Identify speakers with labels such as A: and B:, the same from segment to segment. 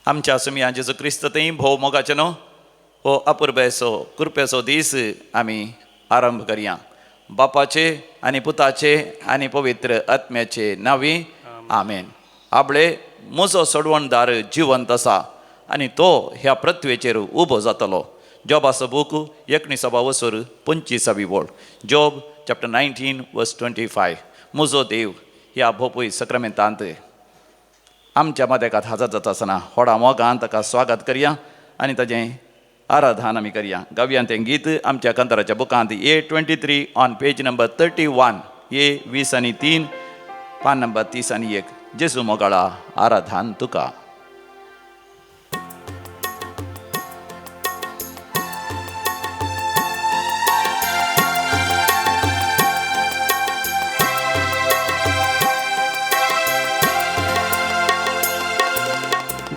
A: आमच्या सुमया जेजू क्रिस्त थंय भोव मोगाचें न्हू हो अपुरबेचो कृपेचो दीस आमी आरंभ करया. बापाचे आनी पुताचे आनी पवित्र आत्म्याचे नांवी आमेन. आपले म्हजो सोडवणदार जिवंत आसा आनी तो ह्या पृथ्वेचेर उबो जातलो. जॉबाचो बूक 19 वसर 25 वळ. जॉब चॅप्टर 19 वर्स 25. म्हजो देव ह्या भोपूय सक्रामेंतांत आमच्या मदेकात हाजर जाता आसतना व्हडा मोगान ताका स्वागत करया आनी ताजें आराधन आमी करया. गावया तें गीत आमच्या कांताराच्या बुकांत A23 on page number 31. A23 पान नंबर 31. जेजू मोगाळा आराधन तुका.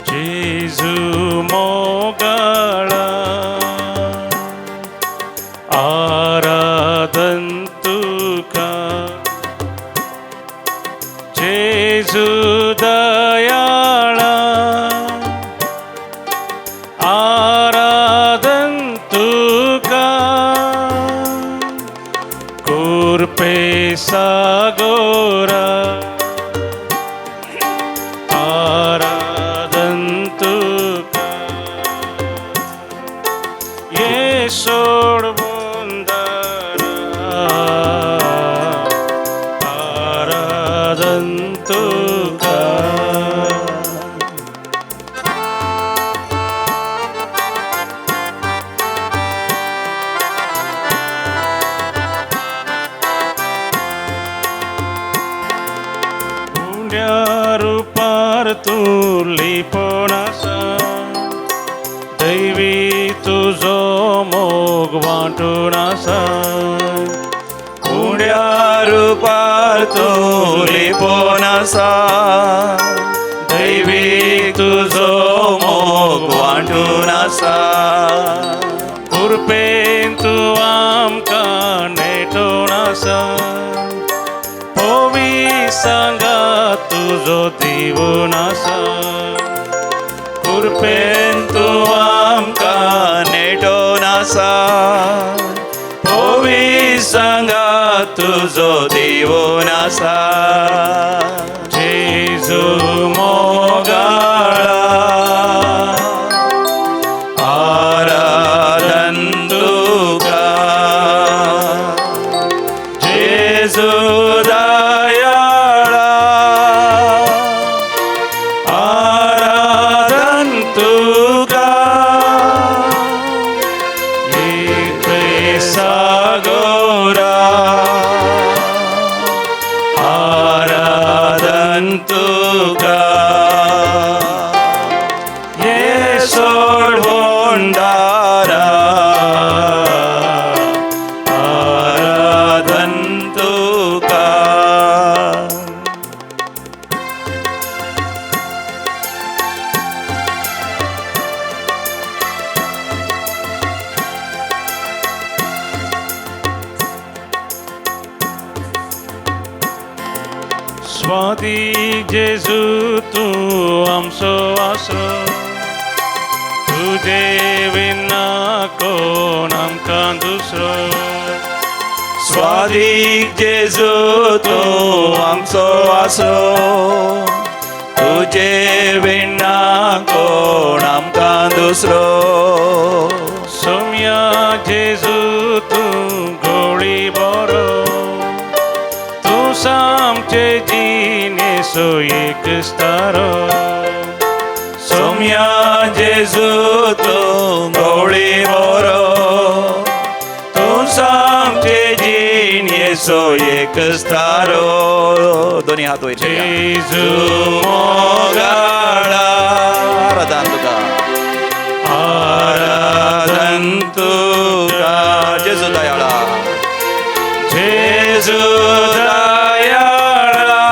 B: जेजू मोगाळा आराधन तुका, जेजू दयाळा आराधन तुका, कृपे सागोरा आराधन तुका, ये सोडवणदारा आराधन तुका. उंड्या रुपार तूं लिपोवन आसा, दैवी तुजो मोग वांटून आसा.
A: उंड्या रुपार तूं लिपोवन आसा, दैवी तुजो मोग वांटून आसा.
B: कृपेन तूं आमकां नेटोवन आसा, पवी सांगा तुजो दिवन आसा.
A: कृपेन तूं आमकां नेटोवन आसा, पवी सांगा तुजो दिवन आसा.
B: जेजू मोगाळा
A: आराधन तुका, जेजू दयाळा आराधन तुका,
B: कृपे सागोरा
A: आराधन तुका, ये सोडवणदारा आराधन तुका.
B: स्वाती जेजू तूं आमचो आसरो, तुजे विना कोण आमकां दुसरो.
A: स्वादीक जेजू तूं आमचो आसरो, तुजे विना कोण आमकां दुसरो.
B: सोम्या जेजू तूं गोळी बरो, तूं सामचे जिणेचो एक तारो.
A: सोम्या जेजू तूं गोळी बरो, तूं सामचे जिणेचो एक तारो. दोनी हात वयर करया.
B: जेजू
A: मोगाळा आराधन तुका, आराधन तुका, जेजू दयाळा,
B: जेजू
A: दयाळा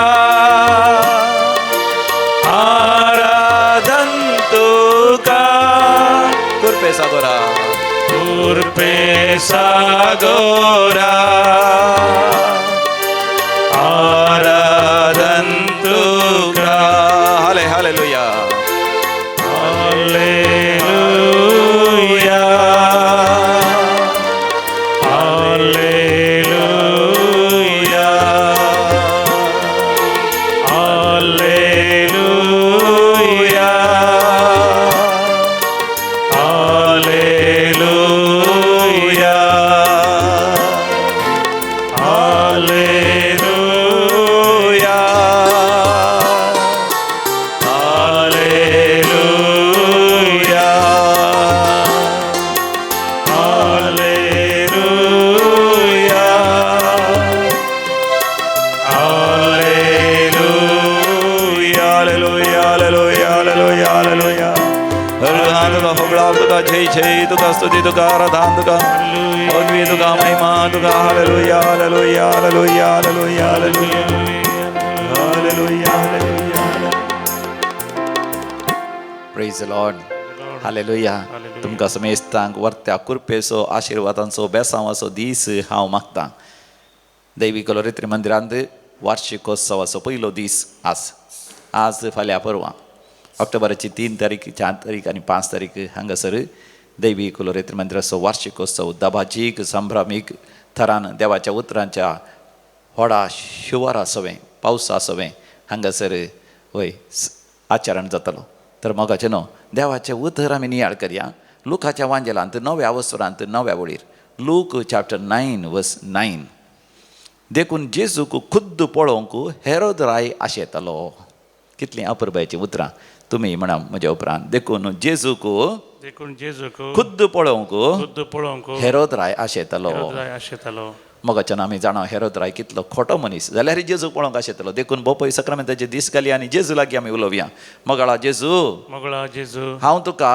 A: आराधन तुका, कृपे सागोरा,
B: कृपे
A: सागोरा आराधन तुका. हाले hallelujah. Hallelujah, hallelujah, hallelujah, hallelujah. Hardan तुका होगळाप तुका जय जय तुका स्तुती तुका आराधन तुका पदवी तुका महिमा तुका. Hallelujah, hallelujah, hallelujah, hallelujah, hallelujah, hallelujah, hallelujah. Praise the Lord. Hallelujah. तुमकां समेस्तांक वर्त्या कृपेचो आशिर्वादांचो बेसांवाचो दीस हांव मागतां. दैवी कलोरित्री मंदिरांत वार्षिकोत्सवाचो पयलो दीस आज, आज फाल्यां परवां ऑक्टोबराची 3 तारीख, 4 तारीख आनी 5 तारीख हांगासर दैवी कुलोरेत्री मंदिराचो वार्षिकोत्सव दबाजीक संभ्रमीक थरान देवाच्या उतरांच्या व्हडा शिवारा सवें पावसा सवें हांगासर वय आचरण जातलो. तर मोगाचें न्हू देवाचें उतर आमी नियाळ करया. लुकाच्या वांजेलांत 9व्या वसरांत 9व्या वळीर, लूक चॅप्टर 9 वर्स 9. देखून जेजूक खुद्द पळोवंक हेरोद राय आशेतालो. कितलीं अपुरबायेचीं उतरां तुमी म्हणा म्हज्या उपरांत. देखून जेजूक खुद्द पळोवंक हेरोद राय आशेतालो. मोगाच्यान आमी जाणा हेरोद राय कितलो खोटो मनीस, जाल्यार जेजू पळोवंक आशेतालो. देखून बोपय सक्रामेंताचे दीस घाली आनी जेजू लागीं आमी उलोवया. मोगाळा जेजू, हांव तुका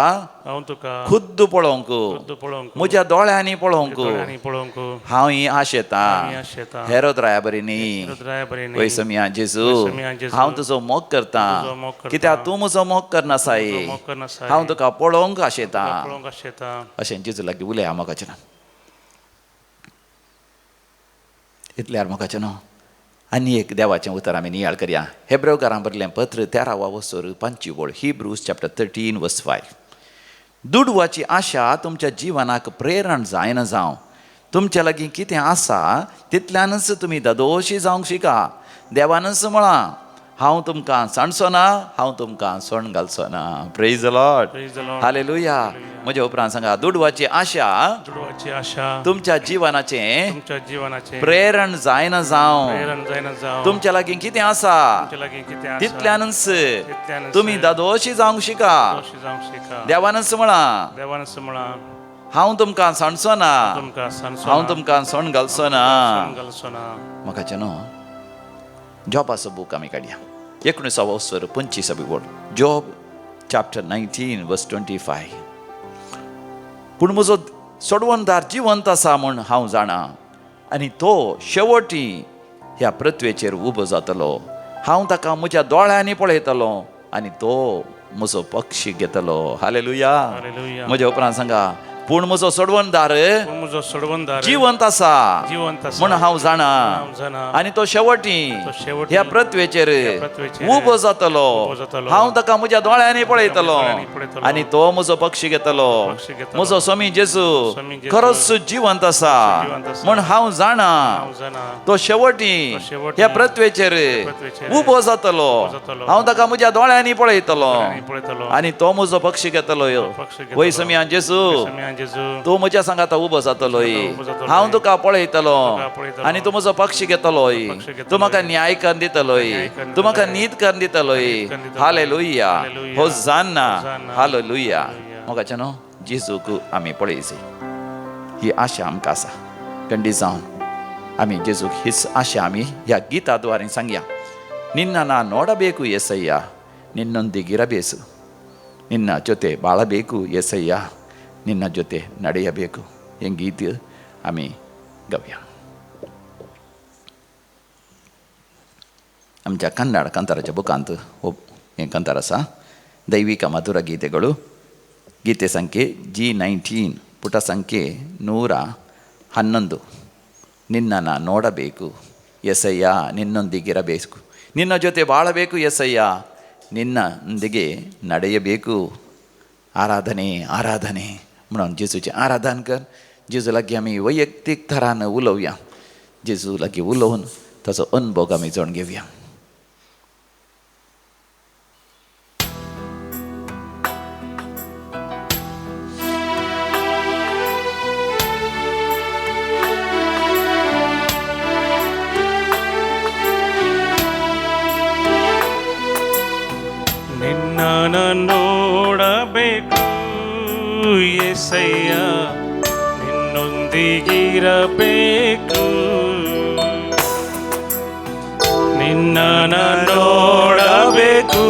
A: खुद्द पळोवंक, म्हज्या दोळ्यांनी पळोवंक हांव ही आशेतां. हेरोद राया बरी न्ही. वैसमिया जेजू, हांव तुजो मोग करतां, कित्याक तूं म्हजो मोग करनासाय. हांव तुका पळोवंक आशेतां. अशें जेजू लागीं उलया मोगाच्यान. इतल्यार मोगाचें न्हू आनी एक देवाचें उतर आमी नियाळ करया. हेब्रेवकारां बरलें पत्र 13 वसर 5 वळ, हिब्रूज चॅप्टर 13 वर्स 5. दुडवाची आशा तुमच्या जिवनाक प्रेरण जायना जावं. तुमच्या लागीं कितें आसा तितल्यानच तुमी दादोशी जावंक शिका. देवानच म्हळां, हांव तुमकां सांडचो ना, हांव तुमकां सोण घालचो ना. Praise the Lord, hallelujah. म्हज्या उपरांत सांगा, दुडवाची आशा तुमच्या जिवनाचें प्रेरण जायना जावं. तुमच्या लागीं कितें आसा तितल्यानच तुमी दादोशी जावंक शिका. देवानच म्हळां, हांव तुमकां सांडचो ना, हांव तुमकां सोण घालचो ना. म्हाका न्हू जॉबाचो बूक आमी काडया. 19 वसर 25 वळ, जॉब चॅप्टर 19 वर्स 25. पूण म्हजो सोडवणदार जिवंत आसा म्हूण हांव जाणा, आनी तो शेवटी ह्या पृथ्वेचेर उबो जातलो. हांव ताका म्हज्या दोळ्यांनी पळयतलो आनी तो म्हजो पक्षी घेतलो. हालेलुया. म्हज्या उपरांत सांगा, पूण म्हजो सोडवणदार जिवंत आसा म्हूण हांव जाणा, आनी तो शेवटी ह्या पृथ्वेचेर उबो जातलो. हांव ताका म्हज्या दोळ्यांनी पळयतलो आनी तो म्हजो पक्षी घेतलो. म्हजो स्वामी जेजू खरोच जिवंत आसा म्हूण हांव जाणा, तो शेवटी ह्या पृथ्वेचेर उबो जातलो. हांव ताका म्हज्या दोळ्यांनी पळयतलो आनी तो म्हजो पक्षी घेतलो. वय स्वामी जेजू, तूं म्हज्या सांगाता उबो जातलो, हांव तुका पळयतलो आनी तूं म्हजो पक्षी घेतलो. तूं म्हाका न्याय करून दितलो, तूं म्हाका नीत करून दितलो. Hallelujah, hosanna, hallelujah. मोगाचें न्हू जेजूक आमी पळयची ही आशा आमकां आसा. खंडीत जावन आमी जेजूक हीच आशा आमी ह्या गीता द्वारे सांगया. ನಿನ್ನ ನಾ ನೋಡಬೇಕು ಎಸಯ್ಯ, ನಿನ್ನೊಂದಿಗಿರಬೇಕು, ನಿನ್ನ ಜೊತೆ ಬಾಳಬೇಕು ಎಸಯ್ಯ, ನಿನ್ನ ಜೊತೆ ನಡೆಯಬೇಕು हें गीत आमी गावया. आमच्या कन्नड कांताराच्या बुकांत हो हें कांतार आसा. ದೈವಿಕ ಮಧುರ ಗೀತೆಗಳು, ಗೀತೆ ಸಂಖ್ಯೆ G19, ಪುಟ ಸಂಖ್ಯೆ 111. ನಿನ್ನ ನಾ ನೋಡಬೇಕು ಎಸಯ್ಯ, ನಿನ್ನೊಂದಿಗಿರಬೇಕು, ನಿನ್ನ ಜೊತೆ ಬಾಳಬೇಕು ಎಸಯ್ಯ, ನಿನ್ನೊಂದಿಗೆ ನಡೆಯಬೇಕು. आराधने आराधने म्हणून जेजूचें आराधन कर. जेजू लागीं आमी वैयक्तीक थरान उलोवया. जेजू लागीं उलोवन ताचो अनुभव आमी जाण घेवया.
B: ನಿನ್ನ ನೋಡಬೇಕು ಯೇಸಯ್ಯ, ನಿನ್ನೊಂದಿಗಿರಬೇಕು, ನಿನ್ನ ನೋಡಬೇಕು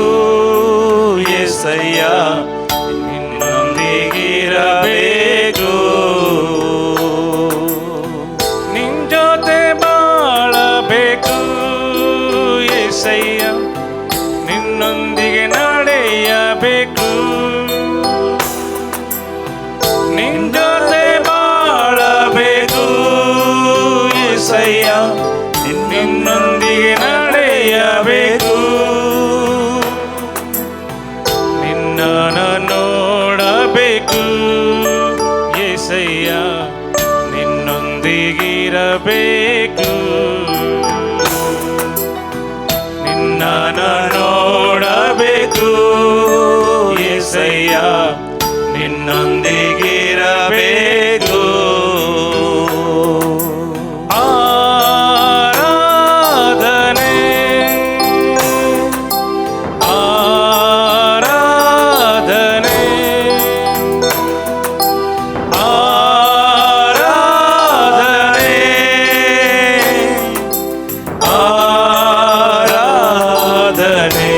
B: ಯೇಸಯ್ಯ ನಿನ್ನೊಂದಿಗಿರಬೇಕು. ಆರಾಧನೆ ಆರಾಧನೆ ಆರಾಧನೆ ಆರಾಧನೆ.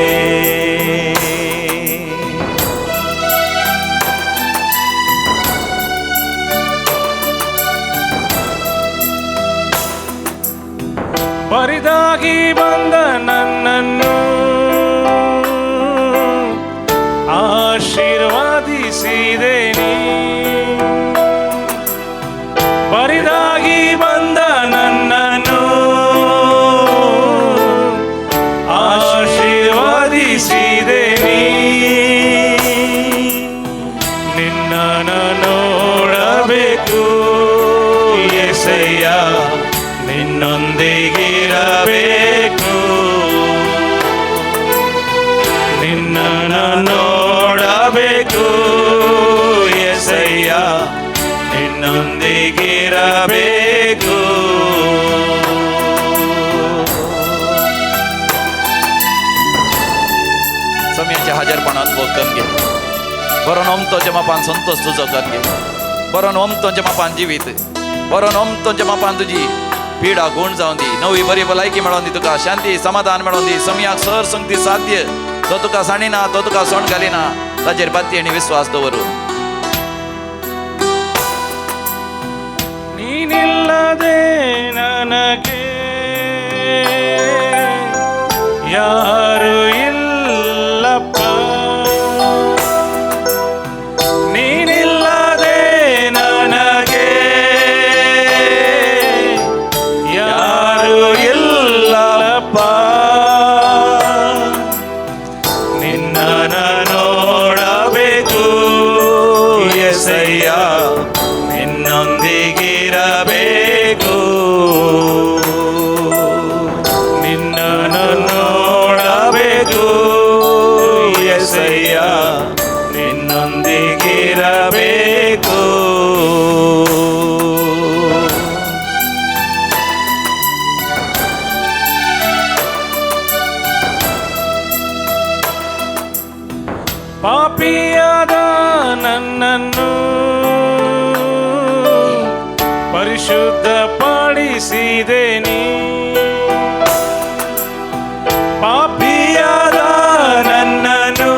B: ಬರಿದಾಗಿ ಬಂದ ನನ್ನನ್ನು ಆಶೀರ್ವಾದಿಸಿದೆ ನೀ. ಬರಿದಾಗಿ ಬಂದ ನನ್ನನ್ನು ಆಶೀರ್ವಾದಿಸಿದೆ ನೀ. ನಿನ್ನನ್ನು ನೋಡಬೇಕು ಯೇಸಯ್ಯ ನಿನ್ನೊಂದಿಗಿರಬೇಕು. ನಿನ್ನನ್ನು ನೋಡಬೇಕು ಯೇಸಯ್ಯ ನಿನ್ನೊಂದಿಗಿರಬೇಕು.
A: समयाच्या हाजरपण अनुभव करून घे. बरोवन ओमतोच्या मापान संतोष तुजो करून घे. बरोवन ओमतोच्या मापान जिवीत, बरोवन ओमतोच्या मापान तुजी पिडा गुण जावन दी, नवी बरी भलायकी मेळोवन दी, तुका शांती समाधान मेळोवन दी. समयाक सर संगती साध्य, तो तुका सांडिना, तो तुका सोंड घालिना, ताजेर बाती आनी विस्वास दवरू.
B: ನೀನಿಲ್ಲದೆ ನನಗೆ ಯಾರು ಇಲ್ಲಪ್ಪ, ನೀನಿಲ್ಲದೆ ನನಗೆ ಯಾರು ಇಲ್ಲಪ್ಪ. ನಿನ್ನನ್ನು ನೋಡಬೇಕು ಯೇಸಯ್ಯ ನಿನ್ನೊಂದಿಗಿರಬೇಕು. ನಿನ್ನನ್ನು ನೋಡಬೇಕು ಯೇಸಯ್ಯ ನಿನ್ನೊಂದಿಗಿರಬೇಕು. ಪಾಪಿಯಾದ ನನ್ನನ್ನು ಪರಿಶುದ್ಧಪಡಿಸಿದೆ ನೀ. ಪಾಪಿಯಾದ ನನ್ನನ್ನು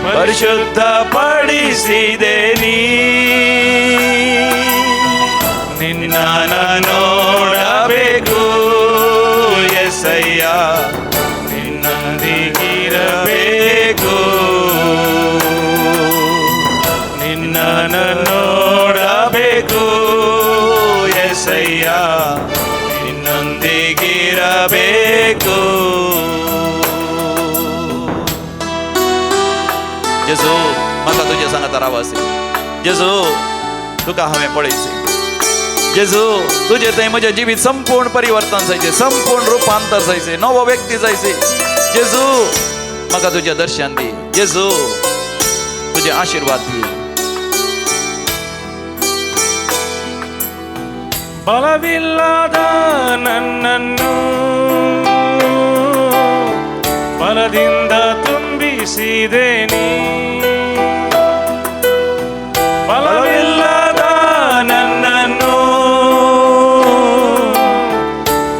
B: ಪರಿಶುದ್ಧಪಡಿಸಿದೆ ನೀ. ನಿನ್ನನ್ನು ನೋಡಬೇಕು ಯೇಸಯ್ಯ ನಿನ್ನೊಂದಿಗಿರಬೇಕು. ನಿನ್ನನ್ನು ನೋಡಬೇಕು ಯೇಸಯ್ಯ ನಿನ್ನೊಂದಿಗಿರಬೇಕು.
A: जेजू म्हाका तुज्या सांगाता राव आसे. जेजू तुका हांवें पळयसे. जेजू तुजे थंय म्हजें जिवीत संपूर्ण परिवर्तन जायचें, संपूर्ण रुपांतर जायचें, नवो व्यक्ती जायचें. जेजू म्हाका तुजें दर्शन दी. जेजू तुजे आशिर्वाद दी.
B: ಬಲವಿಲ್ಲದ ನನ್ನನ್ನು ಬಲದಿಂದ ತುಂಬಿಸಿದೆ ನೀ. ಬಲವಿಲ್ಲದ ನನ್ನನ್ನು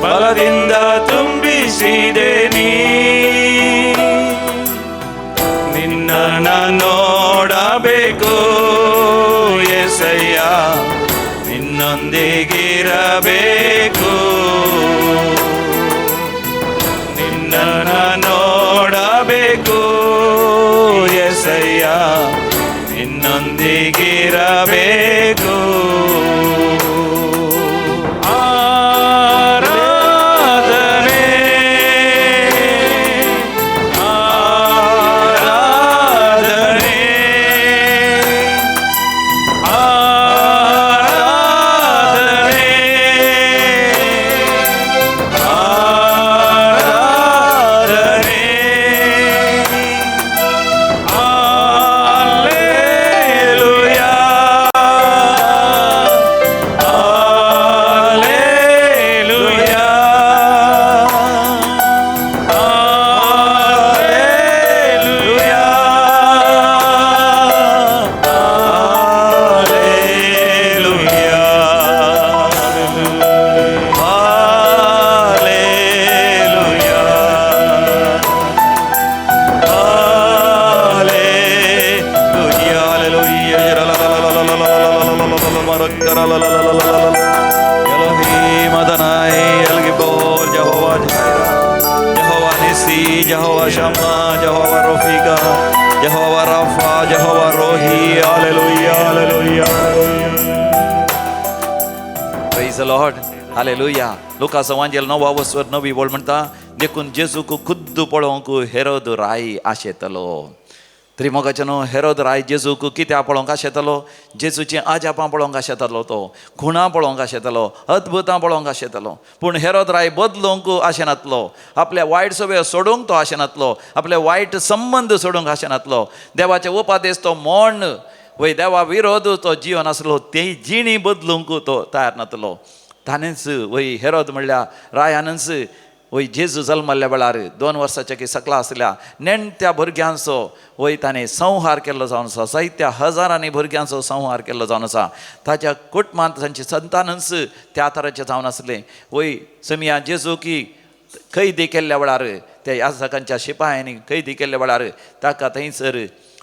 B: ಬಲದಿಂದ ತುಂಬಿಸಿದೆ ನೀ. ನಿನ್ನನ್ನು ನೋಡಬೇಕು ಯೇಸಯ್ಯ ನಿನ್ನೊಂದಿಗಿರಬೇಕು. ನಿನ್ನನ್ನು ನೋಡಬೇಕು ಯೇಸಯ್ಯ ನಿನ್ನೊಂದಿಗಿರಬೇಕು. ಆರಾಧನೆ ಆರಾಧನೆ ಆರಾಧನೆ ಆರಾಧನೆ. Jehovah Shammah, Jehovah Rofika, Jehovah Rapha, Jehovah Rohi. Hallelujah, hallelujah.
A: Praise the Lord, hallelujah. लुकास वांजेल नवा वसवर नवी वळ म्हणटा, देखून जेजूक खुद्द पळोवंक हेरोद राय आशेतलो. तरी मोगाचें न्हू, हेरोद राय जेजूक कित्याक पळोवंक आशेतलो? जेजूचीं अजापां पळोवंक आशेतालो, तो खुणां पळोवंक आशेतालो, अद्भुतां पळोवंक आशेतालो. पूण हेरोद राय बदलूंक आशेनातलो, आपल्या वायट सवय सोडूंक तो आशेनातलो, आपले वायट संबंद सोडूंक आशेनातलो. देवाचे उपादेश तो मोण वय देवा विरोध तो जिवन आसलो, ती जिणी बदलूंक तो तयार नातलो. ताणेंच वय हेरोद म्हणल्यार रायानच वय जेजू जल्मल्ल्या वेळार 2 वर्साच्या की सकला आसल्या नेणत्या भुरग्यांचो वय ताणें संहार केल्लो जावन आसा. जायत्या हजारांनी भुरग्यांचो संहार केल्लो जावन आसा. ताच्या कुटुंबांत तांचे संतानच त्या तराचें जावन आसलें. वय समिया जेजू की कैदी केल्ल्या वेळार त्या याजकांच्या शिपायांनी कैदी केल्ल्या वेळार ताका थंयसर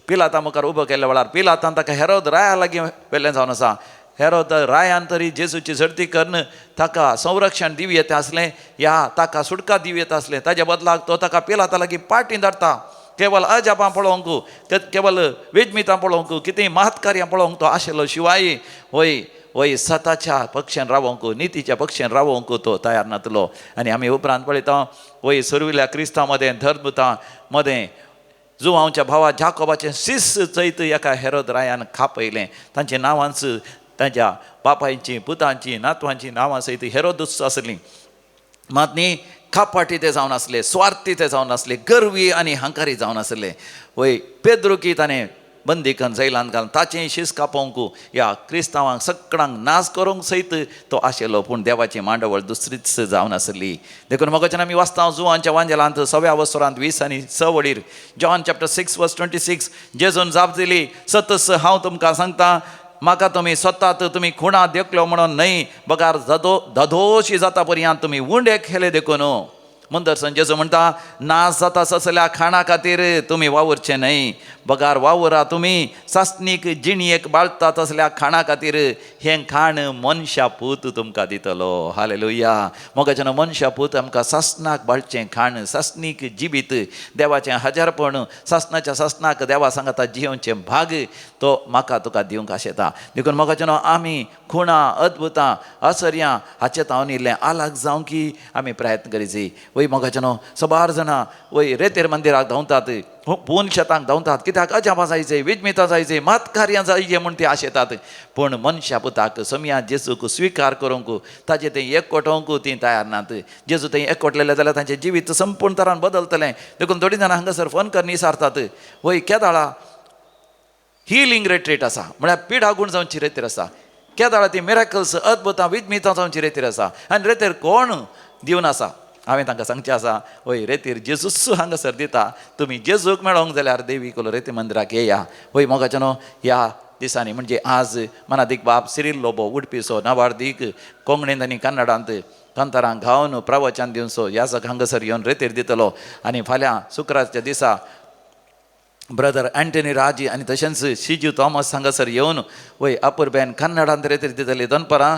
A: पिलाता मुखार उबो केल्ल्या वेळार पिलातान ताका हेरोद राया लागीं व्हेल्लें जावन आसा. हेरोद रायान तरी जेजूची झडती करून ताका संरक्षण दिवं येता आसलें, या ताका सुटका दिवं येता आसलें. ताज्या बदलाक तो ताका पिलाता लागीं पाटी धाडटा. केवल अजापां पळोवंक, केवल वेजमितां पळोवंक, कितेंय महत्कार्यां पळोवंक तो आशिल्लो शिवाय वय वय सताच्या पक्षान रावोंक, नितीच्या पक्षान रावोंक तो तयार नातलो. आनी आमी उपरांत पळयता वय सुरविल्या क्रिस्तांव मदें धर्मतां मदें जुवांवच्या भावा जाकोबाचें शिस चैत एका हेरोद रायान खापयलें. तांचें नांवांच तांच्या बापायचीं, पुतांचीं, नातवांचीं नांवां सयत हेरोदूच आसलीं. मात न्ही खापाटी ते जावन आसले, स्वार्थी ते जावन आसले, गर्वी आनी हंकारी जावन आसले. वय पेद्रुकी ताणें बंदीकन जैलांत घालून ताचें शीस कापोवंक ह्या क्रिस्तांवांक सगळ्यांक नाश करूंक सयत तो आशिल्लो. पूण देवाची मांडवळ दुसरीच जावन आसली. देखून मोगाच्यान आमी वाचता जुवांच्या वांजेलांत 6व्या वसरांत 20 आनी 6 वडीर, जॉन चॅप्टर 6 वर्स 26, जेजून जाप दिली, सतस हांव तुमकां सांगता, म्हाका तुमी स्वतात तुमी खुणा देखलो म्हणून न्हय, बगार धदोशी जाता पर्यंत तुमी उंडे खेले देखून. मुंदरसन जेजू म्हणटा, नाश जाता ससल्या खाणा खातीर तुमी वावुरचे न्हय, बगार वावुरा तुमी सासणीक जिणयेक बाळता तसल्या खाणा खातीर. हें खाण मनशा पूत तुमकां दितलो. हालेलुया. मोगाच्यान मनशा पूत आमकां सासणाक बाळचें खाण, सासणीक जिबीत, देवाचें हजारपण, सासणाच्या सासणाक देवा सांगाता जियोवचें भाग तो म्हाका तुका दिवंक आशेता. देखून मोगाच्यान आमी खुणां, अद्भुतां, असर्यां हाचे तावन इल्लें आलाग जावंक की आमी प्रयत्न करीची. वय मोगाच्यान सबार जाणां वय रेतेर मंदिराक धांवतात, पून शेतांक धांवतात, कित्याक अजापां जायचे, विजमितां जायचे, मातकार्यां जायचे म्हूण ते आशेतात. पूण मनशा पुताक समिया जेजूक स्विकार करूंक, ताजें तें एकवटोवंक तीं तयार नात. जेजू थंय एकवटलेले जाल्यार तांचें जिवीत संपूर्ण तरान बदलतलें. देखून थोडीं जाणां हांगासर फोन करून विचारतात, वय केदाळा हिलींग रिट्रीट आसा, म्हळ्यार पिडा गूण जावची रेतीर आसा, केदाळा ती मिराकल्स, अद्भुतां, विजमितां जावची रेतीर आसा, आनी रेतीर कोण दिवन आसा? हांवें तांकां सांगचें आसा, वय रेतीर जेजूस हांगासर दिता, तुमी जेजूक मेळोंक जाल्यार देवी कोलो रेती मंदिराक येया. वय मोगाच्यानो ह्या दिसांनी म्हणजे आज मनादीक बाब सिरील लोबो उडपीचो नावार्दीक कोंकणींत आनी कन्नडांत कांतारां गावन प्रवचन दिवचो ह्या सग हांगासर येवन रेतीर दितलो. आनी फाल्यां शुक्रारच्या दिसा ब्रदर अँटनी राजी आनी तशेंच शिजू थॉमस हांगासर येवन वय अपुरबेन कन्नडांत रेतीर दितली. दनपरां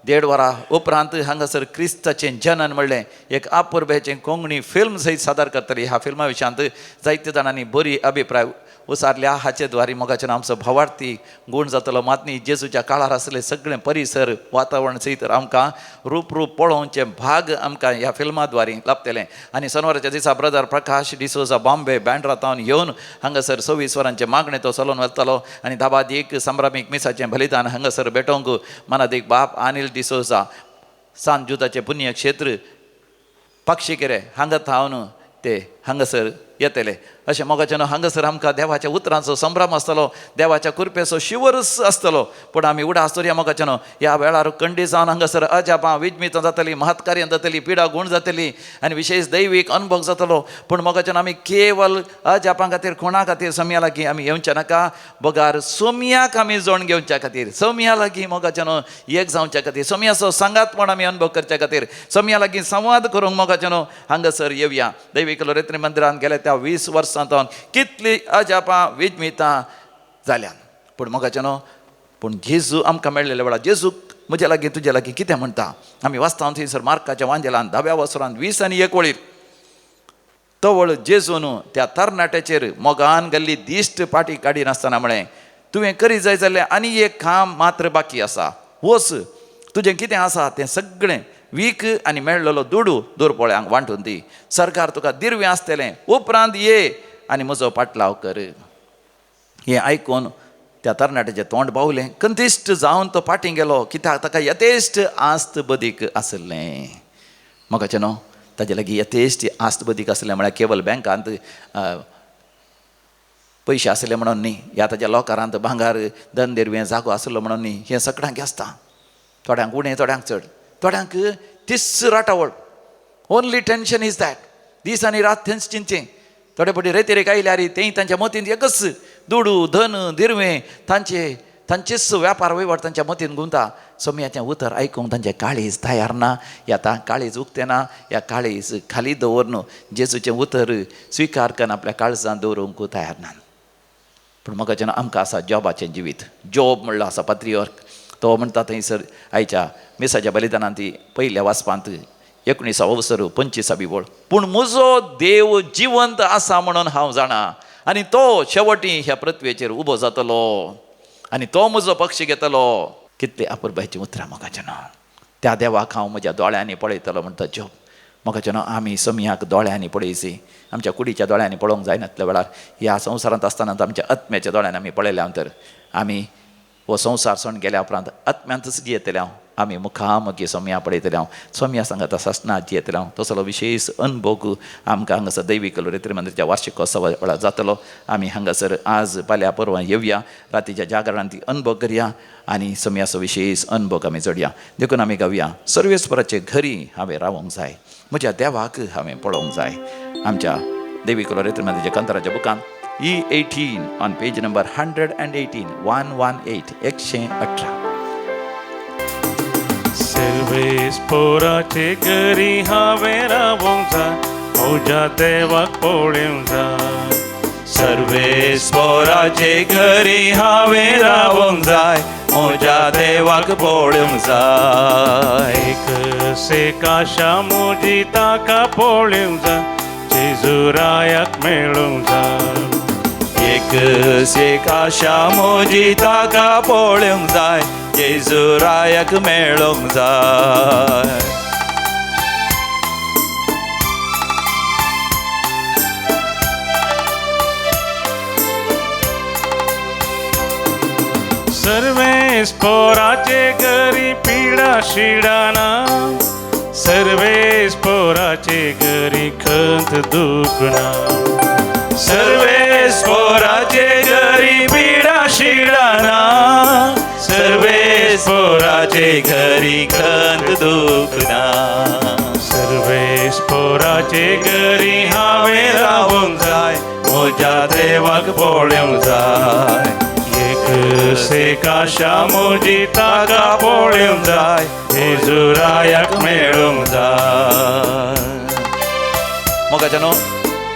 A: 1.5 वरां उपरांत हांगासर क्रिस्ताचें जनन म्हणलें एक अपुरबेचें कोंकणी फिल्म सयत सादर करतली. ह्या फिल्मा विशयांत जायते जाणांनी बरी अभिप्राय उसारल्या. हाचे द्वारी मोगाचेर आमचो भावार्थी गूण जातलो. मात न्ही जेजूच्या काळार आसलें सगळें परिसर वातावरण सयत आमकां रूप रूप पळोवचें भाग आमकां ह्या फिल्मा द्वारी लाभतलें. आनी शनवाराच्या दिसा ब्रदर प्रकाश डिसोजा बॉम्बे बँड्रा तावन येवन हांगासर 26 वरांचें मागणें तो चलोवन वतलो. आनी धाबादीक संभ्रामीक मिसाचें बलिदान हांगासर भेटोवंक मनादीक बाप अनिल डिसोजा सान जुताचें पुण्यक्षेत्र पक्षीकेरे हांगा थावन ते हांगासर येतले. अशें मोगाचें न्हू हांगासर आमकां देवाच्या उतरांचो संभ्रम आसतलो, देवाच्या कृपेचो शिवरूच आसतलो. पूण आमी उडास दवरया मोगाचें न्हू ह्या वेळार कंडी जावन हांगासर अजापां विजमितां जातली, महत्कार्यां जातली, पिडा गूण जातली आनी विशेश दैवीक अनुभव जातलो. पूण मोगाचें न्हू आमी केवल अजापां खातीर, खुणा खातीर सोमया लागीं आमी येवचे नाका, बगार सोमयाक आमी जोण घेवच्या खातीर, सोमया लागीं मोगाचें न्हू एक जावच्या खातीर, सोमयाचो सांगातपण आमी अनुभव करच्या खातीर, सोमया लागीं संवाद करूंक मोगाचें न्हू हांगासर येवया. दैवीक लोरेत्री मंदिरांत गेले त्या 20 वर्सां कितली अजापां विजमितां जाल्यान. पूण मोगाचें न्हू पूण जेजू आमकां मेळ्ळेले वेळार जेजू म्हज्या लागीं तुज्या लागीं कितें म्हणटा आमी वाचता थंयसर मार्काच्या वांजेलान 10व्या वसरान 20 आनी 1 वळीर, तवळ जेजून त्या तरणाट्याचेर मोगान गल्ली दिश्ट पाटी काडिनासतना म्हळें, तुवें करी जाय जाल्यार आनी एक काम मात्र बाकी आसा. वच, तुजें कितें आसा तें सगळें वीक आनी मेळ्ळलो दुडू दुरपोळ्यांक वांटून दी. सरकार तुका दिरवें आसतलें. उपरांत ये आनी म्हजो पाटलाव कर. हें आयकून त्या तरणाट्याचें तोंड बावलें. कंतिश्ट जावन तो फाटीं गेलो, कित्याक ताका यथेश्ट आस्त बदीक आसलें. म्हाका न्हू ताजे लागीं यथेश्ट आस्त बदीक आसलें म्हळ्यार केवल बँकांत पयशे आसले म्हणून न्ही, ह्या ताज्या लोकारांत भांगार धन दिरवें जागो आसलो म्हणून न्ही. हें सगळ्यांक आसता, थोड्यांक उणें थोड्यांक चड, थोड्यांक तीच राटावळ. ओनली टेन्शन is that, दीस आनी रात थंयच चिंतचें. थोडे फावटी रेतिरेक आयल्यार तेंय तांच्या मतींत एकच दुडू धन दिरवें तांचे तांचेच व्यापार वयवाट तांच्या मतीन घुंवता. सोम्याचें उतर आयकूंक तांचें काळीज तयार ना, ह्या ता काळीज उक्तें ना, ह्या काळीज खाली दवरून जेजूचें उतर स्विकार करून आपल्या काळजांत दवरूंक तयार ना. पूण म्हाका जेन्ना आमकां आसा जॉबाचें जिवीत, जॉब म्हणलो आसा पात्रियोर्क, तो म्हणटा थंयसर आयच्या मिसाच्या बलिदानांत ती पयल्या वाचपांत 19 अवसर 25 वळ, पूण म्हजो देव जिवंत आसा म्हणून हांव जाणा आनी तो शेवटी ह्या पृथ्वेचेर उबो जातलो आनी तो म्हजो पक्ष घेतलो. कितले अपुरबायचीं उतरां म्हाका जेन्ना त्या देवाक हांव म्हज्या दोळ्यांनी पळयतलो म्हणटा जॉब. म्हाका जेन्ना आमी समयाक दोळ्यांनी पळयची, आमच्या कुडीच्या दोळ्यांनी पळोवंक जायनातल्या वेळार ह्या संवसारांत आसतना आमच्या आत्म्याच्या दोळ्यांनी आमी पळयल्या तर आमी हो संवसार सोडून गेल्या उपरांत आत्म्यांतच जियेतले हांव, आमी मुखामुखी सोम्या पळयतले हांव, सोम्या सांगाता सासणां जियेतले हांव. तसलो विशेश अनुभव आमकां हांगासर दैवीक लोरेत्री मंदिराच्या वार्षिकोत्सवा वेळार जातलो. आमी हांगासर आज फाल्यां परवां येवया, रातीच्या जागरणांत ती अनुभव करया आनी सोम्याचो विशेश अनुभव आमी जोडया. देखून आमी गावया, सर्वेस्पराचे घरी हांवें रावंक जाय, म्हज्या देवाक हांवें पळोवंक जाय. आमच्या दैवीक लोरेत्री मंदिराच्या कंतराच्या बुकान E18 on page number 118, 118, 118.
C: सर्वेस्पोराचे घरी हांवें रावोंक जाय, म्हज्या देवाक पळोवंक जाय.
B: सर्वेस्पोराचे घरी हांवें रावोंक जाय, म्हज्या देवाक पळोवंक जाय.
C: एक सेकाशा म्हजी ताका पळोवंक जाय, जेजुरायाक मेळूंक जाय.
B: एक सेकाशा म्हजी ताका पळोवंक जाय, जेजुरायाक मेळोंक जाय.
C: सर्वेस्पोराचे घरी पिडा शिडाना, सर्वेस्पोराचे घरी खंत दुख ना.
B: सर्वेस्पोराचे घरी पिडा शिडाना, सर्वेस्पोराचे घरी खंत दुख ना.
C: सर्वेस्पोराचे घरी हांवें रावोंक
B: जाय, म्हज्या देवाक पळोवंक जाय.
C: एक सेकाशा म्हजी ताका पळोवंक जाय, जेजुरायाक मेळोंक
B: जाय.
A: मोगाच्या न्हू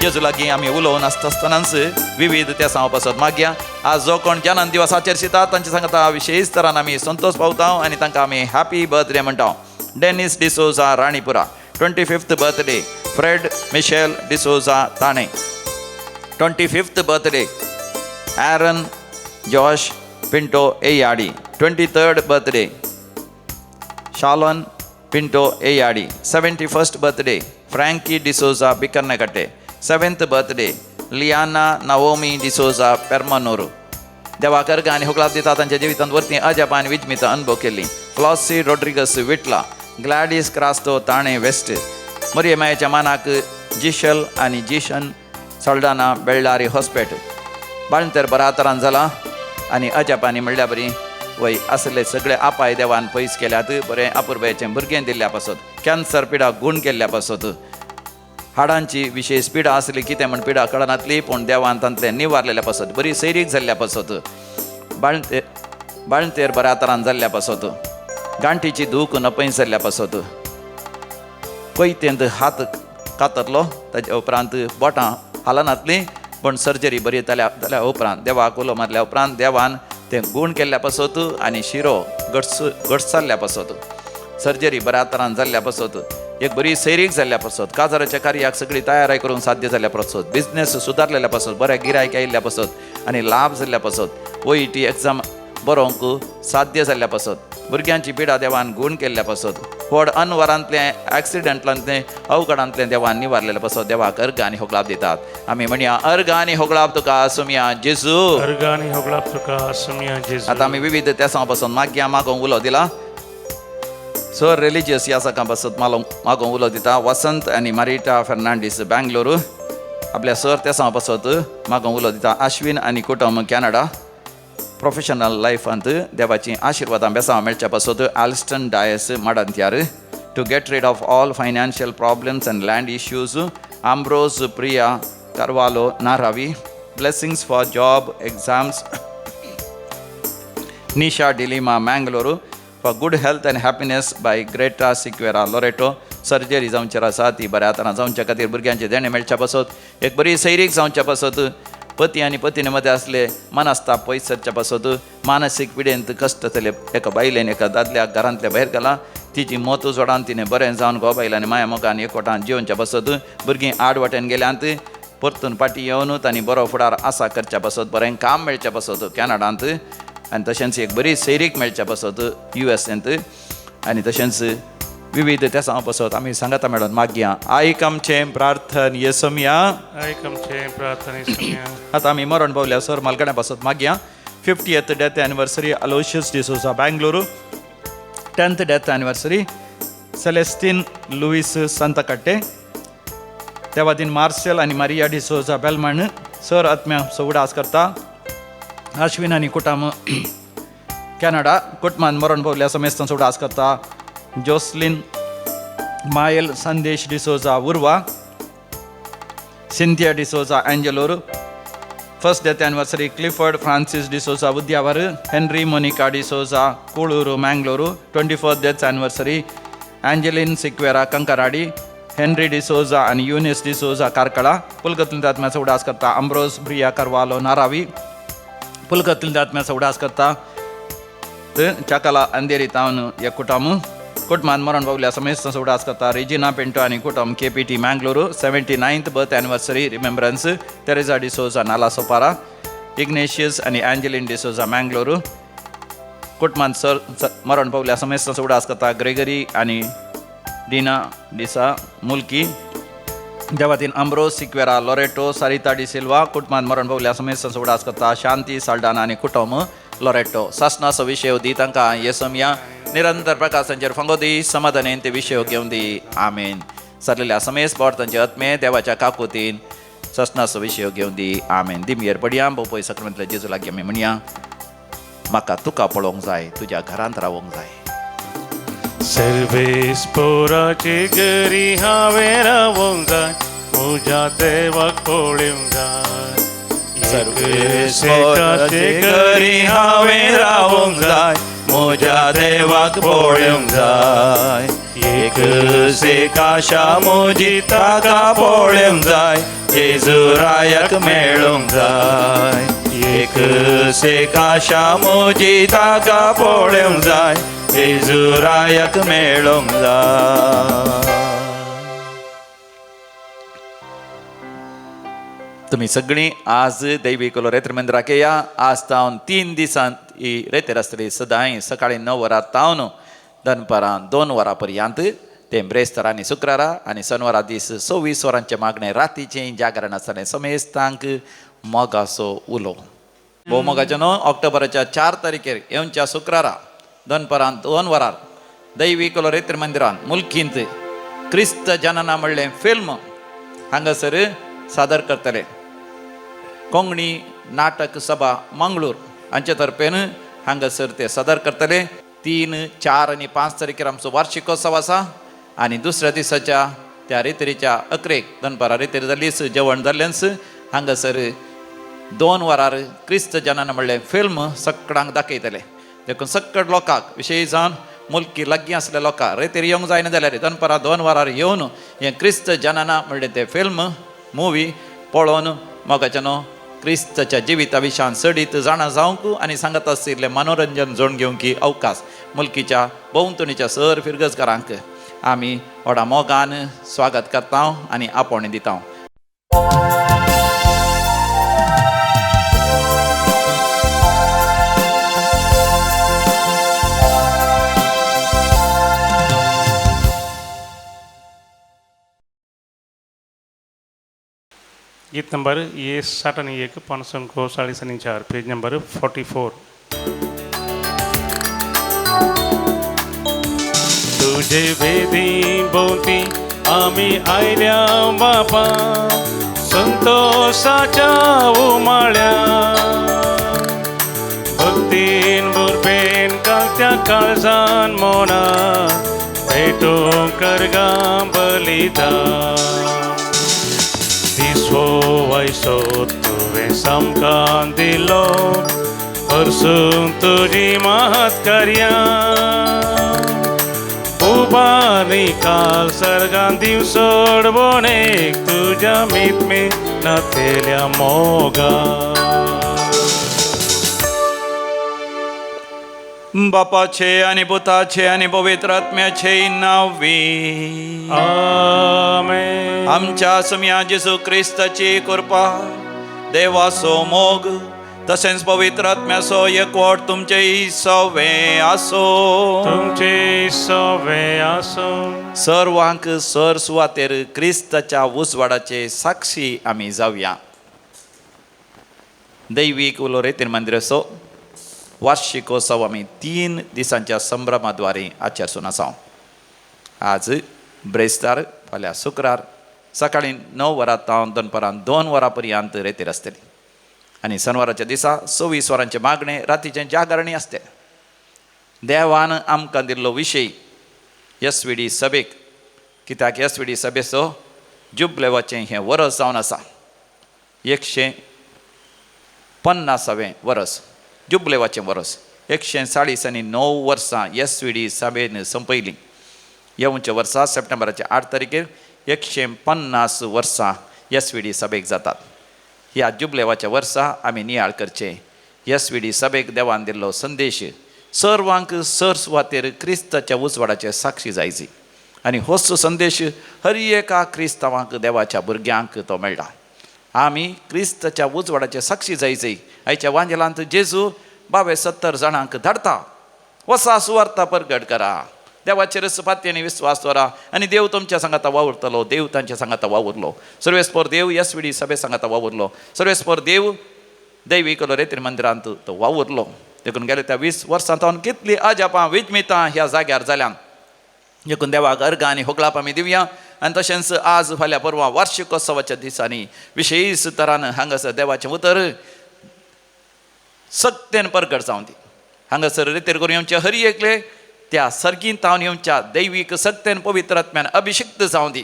A: जेजू लागीं आमी उलोवन आसता आसतनाच विविध त्या सांगपा पासत मागया. आज जो कोण जनन दिवस आचरशिता तांचे सांगता विशेश तरान आमी संतोष पावता आनी तांकां आमी हॅपी बर्थडे म्हणटा. Dennis D'Souza Ranipura 25th birthday, Fred Michel D'Souza Thane 25th birthday, Aaron Josh Pinto Eyadi 23rd birthday, Shalon Pinto Eyadi 71st birthday, Frankie D'Souza Bikarnakatte 7th birthday, Liana Naomi D'Souza Permanur. देवा कर्ग आनी हुकलाप दिता तांच्या जिवितांत वरती अजाप आनी विजमित अनुभव केल्ली. Flossie Rodrigues Vitla, Gladys Crasto Thane west, मरियमायाच्या मानाक जिशल आनी जिशन सल्डाना बेळ्ळारी हॉस्पेट. बाळंतर बरातरान जाला आनी अजापानी म्हणल्या बरी वय आसले सगळे आपाय देवान पयस केल्यात, बरें अपुरबायेचें भुरगें दिल्ल्या पासत, कॅन्सर पिडा गूण केल्ल्या पासत, हाडांची विशेष पिडा आसली कितें म्हण पिडा कळनातली पूण देवान तांतलें निवारलेल्या पासत, बरी सैरीक जाल्ल्या पासत, बाळंतेर बऱ्या तरान जाल्ल्या पासत, गांठीची दूख नपयस जाल्ल्या पासत, कोयतेंत हात कातरलो ताच्या उपरांत बोटां हालनातलीं पूण सर्जरी बरी जाल्या उपरांत देवाक उलो मारल्या उपरांत देवान तें गूण केल्ल्या पासत आनी शिरो गटसारल्या पासत, सर्जरी बऱ्या तरान जाल्ल्या पासत, एक बरी सैरीक जाल्ल्या पासत, काजाराच्या कार्याक सगळी तयारी करून साध्य जाल्ल्या पासत, बिजनेस सुदारलेल्या पासत, बऱ्या गिरायक आयिल्ल्या पासत आनी लाभ जाल्ल्या पासत, OET exam बरोवंक साध्य जाल्ल्या पासत, भुरग्यांची पिडा देवान गूण केल्ल्या पासत, व्हड अनवरांतलें एक्सिडंटांतलें अवघडांतलें देवान निवारलेल्या पासत देवाक अर्घ आनी होगळाप दितात. आमी म्हणया अर्घ आनी होगळाप तुका आसुमया जेजू.
C: अर्घ आनी होगळाप तुका आसुमया जेजू.
A: आतां आमी विविध तेसां पासून मागया मागोवंक उलो दिला. सर रिलिजियस ह्या सकां पासत मागोवंक उलो दिता वसंत आनी मारिटा फर्नांडीस बेंगलोरू. आपल्या सर तेसां पासत मागोवंक उलो दिता आश्विन आनी कुटुंब कॅनडा. प्रोफेशनल लायफांत देवाची आशिर्वादां बेसांव मेळच्या पासत Alston Dias Madantyar. To get rid of all financial problems and land issues Ambrose Priya Carvalho Naravi. Blessings for job exams Nisha D'Lima Mangalore. For good health and happiness by Greta Sequeira Loreto. Surgery जावचेर आसा ती बऱ्या तरान जावच्या खातीर भुरग्यांचें देणें मेळच्या पासत, एक बरी सैरीक जावच्या पासत, पती आनी पतीने मदें आसले मनस्ताप पयस सरच्या पासत, मानसीक पिडेंत कश्ट जाले एका बायलेन एका दादल्याक घरांतल्या भायर घाला तिची मत उजवाडान तिणें बरें जावन घोव बायलांनी माया मोगान एकवटान जिवनच्या पासत, भुरगीं आड वाटेन गेल्यांत परतून फाटीं येवन तांणी बरो फुडार आसा करच्या पासत, बरें काम मेळच्या पासत कॅनडांत आनी तशेंच एक बरी सैरीक मेळच्या पासत USAंत आनी तशेंच विविध तेसां पासत आमी सांगाता मेळोन मागया. आयक आमचें प्रार्थन येसमया.
C: आयक आमचें प्रार्थन येसमया.
A: आतां आमी मरण पावल्या सर मालगड्या पासत मागया. 50th death anniversary Aloysius D'Souza Bengaluru. 10th death anniversary Celestine Louis Santhakatte. Devadin Marcel आनी मारिया डिसोजा बेलमण सर आत्म्या उडास करता. आश्विन आनी कुटाम कॅनडा. कुटमान मरण पावल्या समेस्तांचो उडास करता. Jocelyn Mayel Sandesh D'Souza Urva. Cynthia D'Souza Angelur. First death anniversary Clifford Francis D'Souza Udyavar. Henry Monica D'Souza Kulur Mangalore. 24th death anniversary Angeline Sequeira Kankanady. Henry D'Souza आनी युनिस डिसोजा कार्कळा. पुलकतलीं आत्म्याचो उडास करता अम्ब्रोज ब्रिया करवालो नारावी. पुलकतलीं आत्म्याचो उडास करता चाकाला अंधेरी तावन एक कुटुंब. कुटुंबान मरण पावल्या समेस्तांचो उडास करता रेजिना पिंटो आनी कुटुंब KPT Mangalore. 79th birth anniversary remembrance Teresa D'Souza Nalasopara. Ignatius आनी एंजलिन डिसोजा मँगलोरू. कुटुंबान सर मरण पावल्या समेस्तांचो उडास करता ग्रेगरी आनी डिना डिसा मुल्की. देवातीन अम्ब्रोज सिक्वेरा लोरेटो सारिता डिसिल्वा. कुटुंबान मरण पावल्या समेस्तांचो उडास करता शांती साल्डाना आनी कुटुंब लोरेटो. सासनाचो विशय दी तांकां येसमया निरंतर प्रकाशांचेर फांगो दी समाधानेन ते विशय घेवन दी. आमेन. सरलेल्या समेस बोट तांचे आत्मे देवाच्या काकुतीन सासनाचो विशय घेवन दी. आमेन. दिमयेर पडया बोपय सक्रामेंतल्या जेजू लागीं आमी म्हणया म्हाका तुका पळोवंक जाय, तुज्या घरांत रावोंक जाय.
C: सर्वेस्पोराचे घरी हांवें रावोंक जाय, म्हज्या देवाक पळोवंक जाय.
B: सर्वेस्पोराचे घरी हांवें रावोंक जाय, म्हज्या देवाक पळोवंक जाय. एक एकाशा म्हजी ताका पळोवंक जाय, जेजू रायाक मेळोवंक जाय. एक एकाशा म्हजी ताका पळोवंक जाय, जेजू रायाक मेळोवंक जाय.
A: तुमी सगळीं आज दैवीक रेत्र मंदिराक या. आज तावन 3 दिसांत ही रेतेर आसतली. सदांय सकाळी 9 वरां तावन दनपारां 2 वरां पर्यंत तें ब्रेस्तार आनी शुक्रारा आनी शनवारा दीस 26 वरांचें मागणें रातीचें जागरण आसतलें. समेस्तांक मोगाचो उलो. भोव मोगाचें न्हू ऑक्टोबराच्या 4 तारखेर येवच्या शुक्रारा दनपारां 2 वरार दैवीक रेत्र मंदिरान मुल्कींत क्रिस्त जनना म्हणलें फिल्म हांगासर सादर करतले. कोंकणी नाटक सभा मंगळूर हांचे तर्फेन हांगासर ते सादर करतले. 3, 4 आनी 5 तारखेर आमचो वार्षिकोत्सव आसा आनी दुसऱ्या दिसाच्या त्या रेतरीच्या 11 दनपारां रेतेर जालीच जेवण जाल्लेंच हांगासर 2 वरार क्रिस्त जनना म्हणलें फिल्म सगळ्यांक दाखयतले. देखून सगळ लोकांक विशेश जावन मुल्की लागीं आसल्या लोकांक रेतेर येवंक जायना जाल्यार दनपारां 2 वरार येवन हें क्रिस्त जनना म्हणलें तें फिल्म मुवी पळोवन मोगाचें न्हू क्रिस्ताच्या जिविता विशयान चडीत जाणा जावंक आनी सांगत आशिल्लें मनोरंजन जोड घेवंक अवकाश मुल्कीच्या भोंवतणीच्या सर फिरगजकारांक आमी व्हडा मोगान स्वागत करता आनी आपोवणें दिता.
C: गीत नंबर ये 60 आणि 1 544, पेज नंबर 44. तुझे वेदी भोवती आमी आयल्या बापा, संतोषाच्या उमाळ्या, भक्तीन बुरपेन कालत्या काळजान मोना, भेटूंक करगा बलिदान. दिसवो वयसो तुवें सामकान दिलो, हरसून तुजी महत्कार्यां, उबारी काल सर्गान दिवसोड बोणेक, तुज्या मितमी नातेल्या मोगा.
A: बापाचे आनी पुताचे आनी पवित्र आत्म्याचे नांवी
C: आमेन.
A: आमच्या सम्या जेजू क्रिस्ताची कृपा, देवाचो मोग तशेंच पवित्र आत्म्याचो एकवट तुमचे सवे आसो.
C: तुमचे सवे आसो.
A: सर्वांक सर सुवातेर क्रिस्ताच्या उजवाडाचे साक्षी आमी जावया. दैवीक उलो रेतीर मंदिराचो वार्षिकोत्सव आमी 3 दिसांच्या संभ्रमाद्वारे आचरसून आसा. आज ब्रेस्तार, फाल्यां शुक्रार सकाळीं 9 वरां तावन दनपारां 2 वरां पर्यंत रेतीर आसतली आनी शनवाराच्या दिसा 26 वरांचें मागणें, रातीचें जागरणी आसतलें. देवान आमकां दिल्लो विशय एस वी डी सभेक, कित्याक एस वी डी सभेचो जुबलेवाचें हें वरस जावन आसा, 150वें वरस, जुबलेवाचें वरस. 149 वर्सां एस वी डी सभेन संपयलीं. येवच्या वर्सा सप्टेंबराच्या 8 तारखेर 150 वर्सां एस वी डी सभेक जातात. ह्या जुबलेवाच्या वर्सा आमी नियाळ करचें एस वी डी सभेक देवान दिल्लो संदेश सर्वांक सर सुवातेर क्रिस्ताच्या उजवाडाचे साक्षी जायची आनी होच संदेश हर एका क्रिस्तांवांक, देवाच्या भुरग्यांक तो मेळटा. आमी क्रिस्ताच्या उजवाडाचे साक्षी जायची. आयच्या वांजेलांत जेजू 72 जाणांक धाडता, वसा सुवार्ता परगट करा, देवाचेर पातयेन विस्वास दवरा आनी देव तुमच्या सांगाता वावुरतलो. देव तांच्या सांगाता वावुरलो. सर्वेस्पर देव एस वी डी सभे सांगाता वावुरलो. सर्वेस्पर देव दैवीक रेतीर मंदिरांत तो वावुरलो. देखून गेले त्या 20 वर्सां तावन कितली अजापां विजमितां ह्या जाग्यार जाल्यान. देखून देवाक अर्गां आनी होगळाप आमी दिवया. आनी तशेंच आज फाल्यां परवां वार्षिकोत्सवाच्या दिसांनी विशेश तरान हांगासर देवाचें उतर सत्तेन परगट जावन दी. हांगासर रेतीर करून येवचे हरी एकले त्या सर्गीन तावन येवच्या दैवीक सत्तेन पवित्र आत्म्यान अभिषिक्त जावन दी.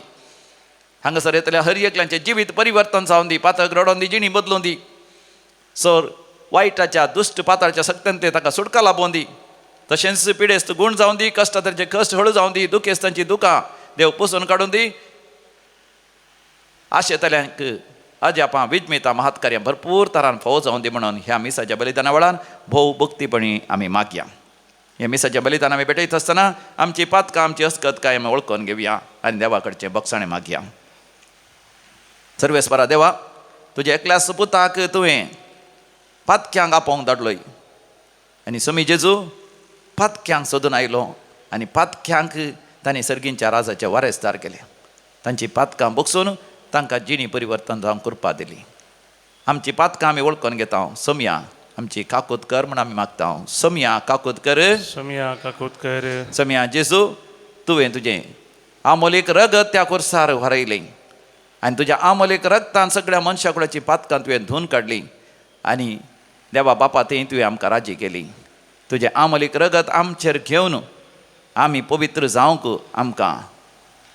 A: हांगासर येतल्या हर एकल्यांचें जिवीत परिवर्तन जावन दी, पातक रडोवन दी, जिणी बदलून दी, सर वायटाच्या दुश्ट पाताळच्या सक्तेन ते ताका सुटका लाबोवन दी. तशेंच पिडेस्त गूण जावन दी, कश्टांचे कश्ट हळू जावन दी, दुखेस्तांची दुकां देव पुसून काडून दी. आशेतल्यांक अजापां विजमितां महत्कार्यां भरपूर तरान फावो जावन दी म्हणून ह्या मिसाच्या बलिदाना वेळार भोव भक्तीपणी आमी मागया. ह्या मिसाच्या बलिदान आमी भेटयत आसतना आमची पातकां, आमची अस्कत काय आमी वळखून घेवया आनी देवा कडचें बक्षाणें मागया. सर्वेस्परा देवा, तुज्या एकल्या सुपुताक तुवें पातक्यांक आपोवंक धाडलोय आनी समी जेजू पातक्यांक सोदून आयलो आनी पातक्यांक तांणी सर्गींच्या राजाचे वारेसदार केले. तांची पातकां बगसून तांकां जिणी परिवर्तन जावंक कृपा दिली. आमची पातकां आमी वळखून घेता. समया आमची काकूत कर म्हण आमी मागता. समया काकूत कर,
C: समया काकूत कर.
A: समया जेजू, तुवें तुजें आमोलीक रगत त्या कुर्सार व्हरयलें आनी तुज्या आमोलीक रगतान सगळ्या मनशा कुळाची पातकां तुवें धुवन काडली आनी देवा बापा थंय तुवें आमकां राजी केली. तुजें आमोलीक रगत आमचेर घेवन आमी पवित्र जावंक आमकां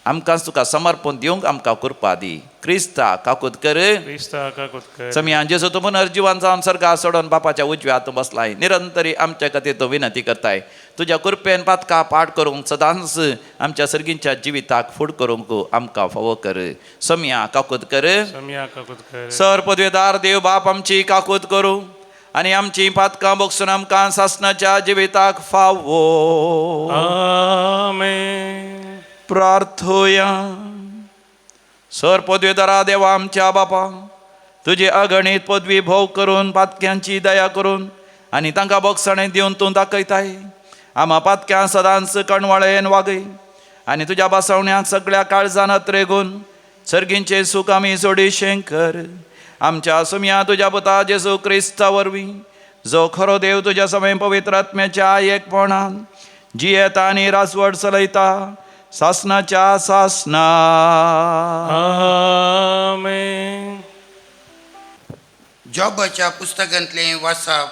A: आमकांच तुका समर्पण दिवंक आमकां कृपा दी. क्रिस्ता काकूत कर,
C: क्रिस्ता काकूत कर.
A: समियान जेजू तूं पुनर्जिवन जावन सर्गा सोडून बापाच्या उजव्या हातूंत बसलाय, निरंतरी आमच्या खातीर तूं विनंती करताय. तुज्या कृपेन पातकां पाठ करूंक सदांच आमच्या सर्गींच्या जिविताक फूड करूंक आमकां फावो कर. समिया काकूत कर,
C: समिया काकूत कर.
A: सर पदवेदार देव बाप आमची काकूत करूं आनी आमची पातकां बगसून आमकां सासणाच्या जिविताक फावो.
C: आमेन.
A: प्रार्थोया. सर पदवेदारा देवा आमच्या बापा, तुजी अगणीत पदवी भोव करून पातक्यांची दया करून आनी तांकां बोगसणें दिवन तूं दाखयताय. आमा पातक्यां सदांच कणवाळेन वागय आनी तुज्या बसवण्याक सगळ्या काळजान अत्रेगून सर्गींचें सूख आमी सोडिशें कर. आमच्या सुमया तुज्या पुता जेजू क्रिस्ता वरवीं, जो खरो देव तुज्या समय पवित्र आत्म्याच्या एकपणान जियेता आनी राजवट चलयता सासनाच्या सासना.
C: आमेन.
D: जॉबाच्या पुस्तकांतलें वाचप.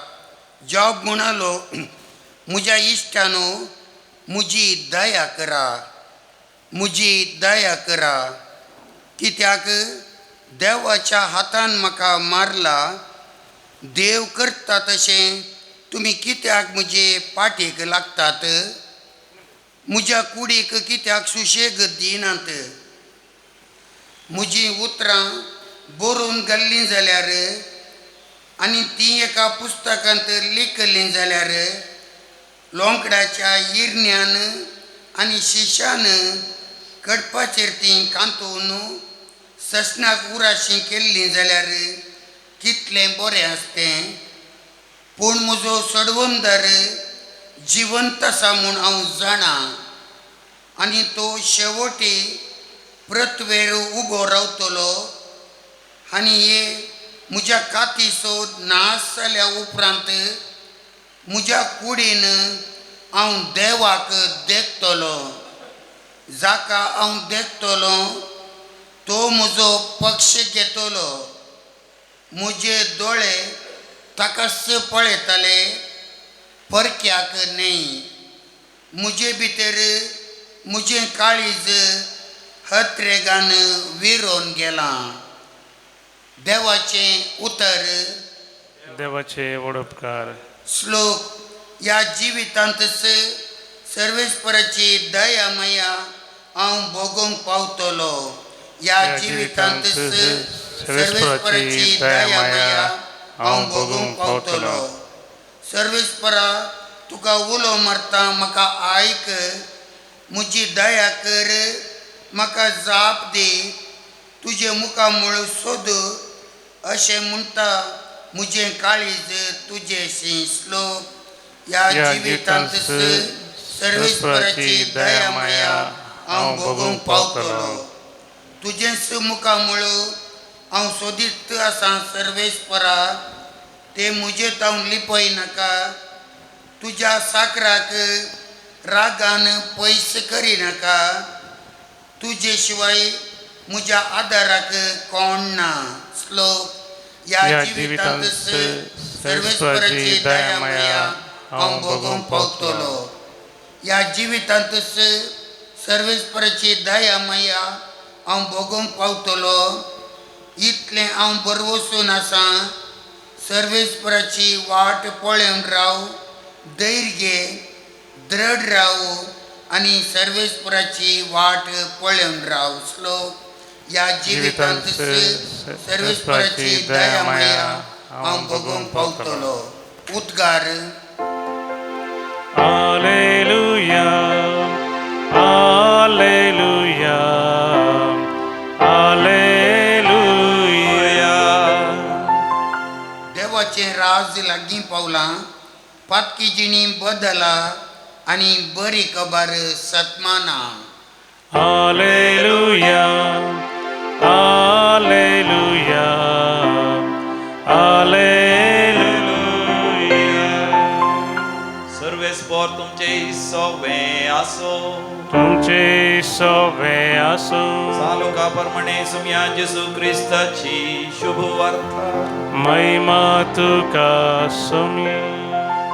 D: जॉब म्हणालो, म्हज्या इश्टानो, म्हजी दया करा, म्हजी दया करा, कित्याक देवाच्या हातान म्हाका मारला. देव करता तशें तुमी कित्याक म्हजे पाठीक लागतात? म्हज्या कुडीक कित्याक सुशेग दिनात? म्हजीं उतरां बरोवन घाल्लीं जाल्यार आनी तीं एका पुस्तकांत लिखलीं जाल्यार लोंकडाच्या इरण्यान आनी शिशान कडपाचेर तीं कांतोवन ससनाक उराशीं केल्लीं जाल्यार कितलें बरें आसतें. पूण म्हजो सडवंदर जिवंत आसा म्हूण हांव जाणा आनी तो शेवटी पृथ्वेर उबो रावतलो आनी हे म्हज्या कातीचो नाश जाल्या उपरांत म्हज्या कुडीन हांव देवाक देखतलो. जाका हांव देखतलो तो म्हजो पक्ष घेतलो. म्हजे दोळे ताकाच पळयताले, परक्याक न्हय. म्हजे भितर म्हजें काळीज हत्रेगान विरोन गेलां. देवाचें उतर.
C: देवाचे व्हड उपकार.
D: श्लोक. ह्या जिवितांतच सर्वेस्पराची दया माया हांव भोगोवंक पावतलो. ह्या जिवितांतच सर्वेस्पराची दया माया हांव भोगोवंक पावतलो. सर्वेस्परा, तुका उलो मारता, म्हाका आयक. म्हजी दया कर, म्हाका जाप दी. तुजें मुखामळ सोद अशें म्हणटा म्हजें काळीज तुजेशी. श्लोक. ह्या जिवितांत सर्वेस्पराची दया माया हांव भोगूंक पावतलो. तुजेंच मुखामळ हांव सोदीत आसा सर्वेस्परा, ते म्हजे तावन लिपय नाका. तुज्या साकराक रागान पयस करिनाका. तुजे शिवाय म्हज्या आदाराक कोण ना. श्लोक. ह्या जिवितांत सर्वेस्पराची दया माया हांव भोगूंक पावतलो. ह्या जिवितांत सर्वेस्पराची दया माया हांव भोगूंक पावतलो. इतलें हांव बरवसून आसा. सर्वेस्पराची वाट पळोवन राव, धैर्य घे, दृढ राव आनी सर्वेस्पराची वाट पळोवन राव. श्लोक. ह्या जिवितांत सर्वेस्पराची दया माया हांव भोगूंक पावतलो. उद्गार.
C: Alleluia, alleluia, alleluia.
D: देवाचें राज लागीं पावलां. पातकी जिणी बदला आनी बरी खबर सतमाना.
C: Alleluia, alleluia, alleluia.
A: सर्वेस्पर तुमचे सवे आसो.
C: तुमचे सवे आसूं.
A: सालुका प्रमाणे सुमया जेजू क्रिस्ताची शुभ वार्ता.
C: महिमा तुका सुमी.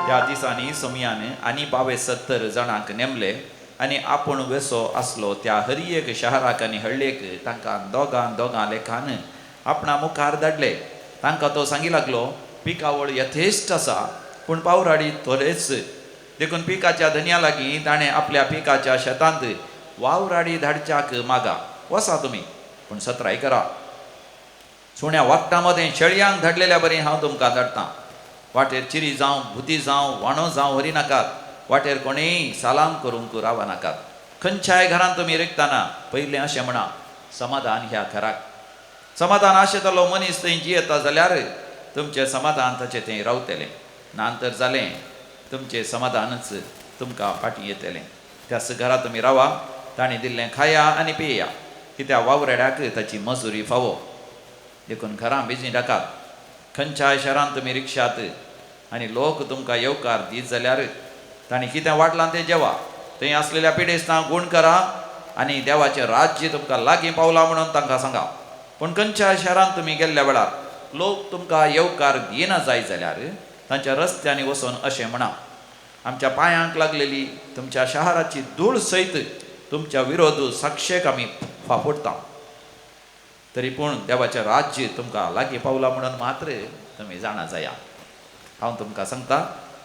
A: त्या दिसांनी सोमयान आनी 72 जाणांक नेमले आनी आपूण वेसो आसलो त्या हर एक शहराक आनी हळ्ळेक तांकां दोगां दोगां लेखान आपणा मुखार धाडले. तांकां तो सांगी लागलो, पिकावळ यथेश्ट आसा पूण पावराडी थोडेच. देखून पिकाच्या धनया लागीं ताणें आपल्या पिकाच्या शेतांत वावराडी धाडच्याक मागा. वसा तुमी, पूण सत्राय करा. सुण्या वागटां मदें शेळयांक धाडलेल्या बरी हांव तुमकां धाडटां. वाटेर चिरी जावं, भुती जावं, वाणो जावं व्हरी नाकात. वाटेर कोणेय सालाम करूंक रावा नाकात. खंयच्याय घरांत तुमी रिगतना पयलें अशें म्हणा, समाधान ह्या घराक. समाधान आशेतलो मनीस थंय जियेता जाल्यार तुमचें समाधान ताचें थंय रावतलें, ना तर जालें तुमचें समाधानच तुमकां फाटीं येतलें. त्याच घरा तुमी रावा, तांणी दिल्लें खाया आनी पिया, कित्याक वावरेड्याक ताची मजुरी फावो. देखून घरां बिजी नाकात. खंयच्याय शहरांत तुमी रिक्षात आनी लोक तुमकां येवकार दीत जाल्यार तांणी कितें वाडलां तें जेवा, थंय आसलेल्या पिडेस्तांक गूण करा आनी देवाचें राज्य तुमकां लागीं पावलां म्हणून तांकां सांगा. पूण खंयच्याय शहरांत तुमी गेल्ल्या वेळार लोक तुमकां येवकार दिना जाय जाल्यार तांच्या रस्त्यांनी वचून अशें म्हणा, आमच्या पांयांक लागलेली तुमच्या शहराची धूळ सयत तुमच्या विरोध साक्षेक आमी फाफुडटा. तरी पूण देवाचें राज्य तुमकां लागीं पावलां म्हणून मात्र तुमी जाणा जाया. हांव तुमकां सांगता,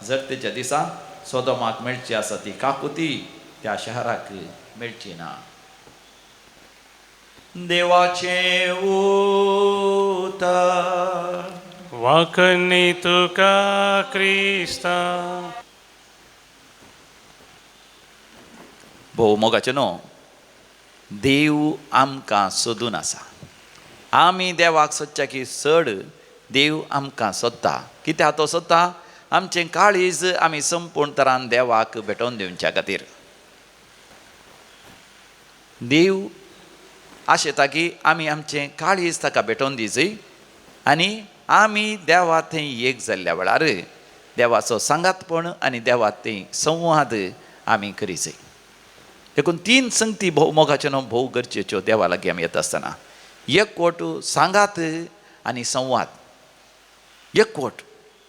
A: जरतेच्या दिसा सोदोमाक मेळची आसा ती काकुती त्या शहराक मेळची ना. देवाचें उतर.
C: वाखणी तुका क्रिस्ता.
A: भोव मोगाचें न्हू, देव आमकां सोदून आसा. आमी देवाक सोदच्या की चड देव आमकां सोदता. कित्याक तो सोदता? आमचें काळीज आमी संपूर्ण तरान देवाक भेटोवन दिवच्या खातीर. देव आशेता की आमी आमचें काळीज ताका भेटोवन दिवची आनी आमी देवा थंय एक जाल्ल्या वेळार देवाचो सांगातपण आनी देवा थंय संवाद आमी करीजय. देखून तीन संगती भोव मोगाच्यो न्हू, भोव गरजेच्यो देवा लागीं आमी येता आसतना. एकवट, सांगात आनी संवाद. एकवट,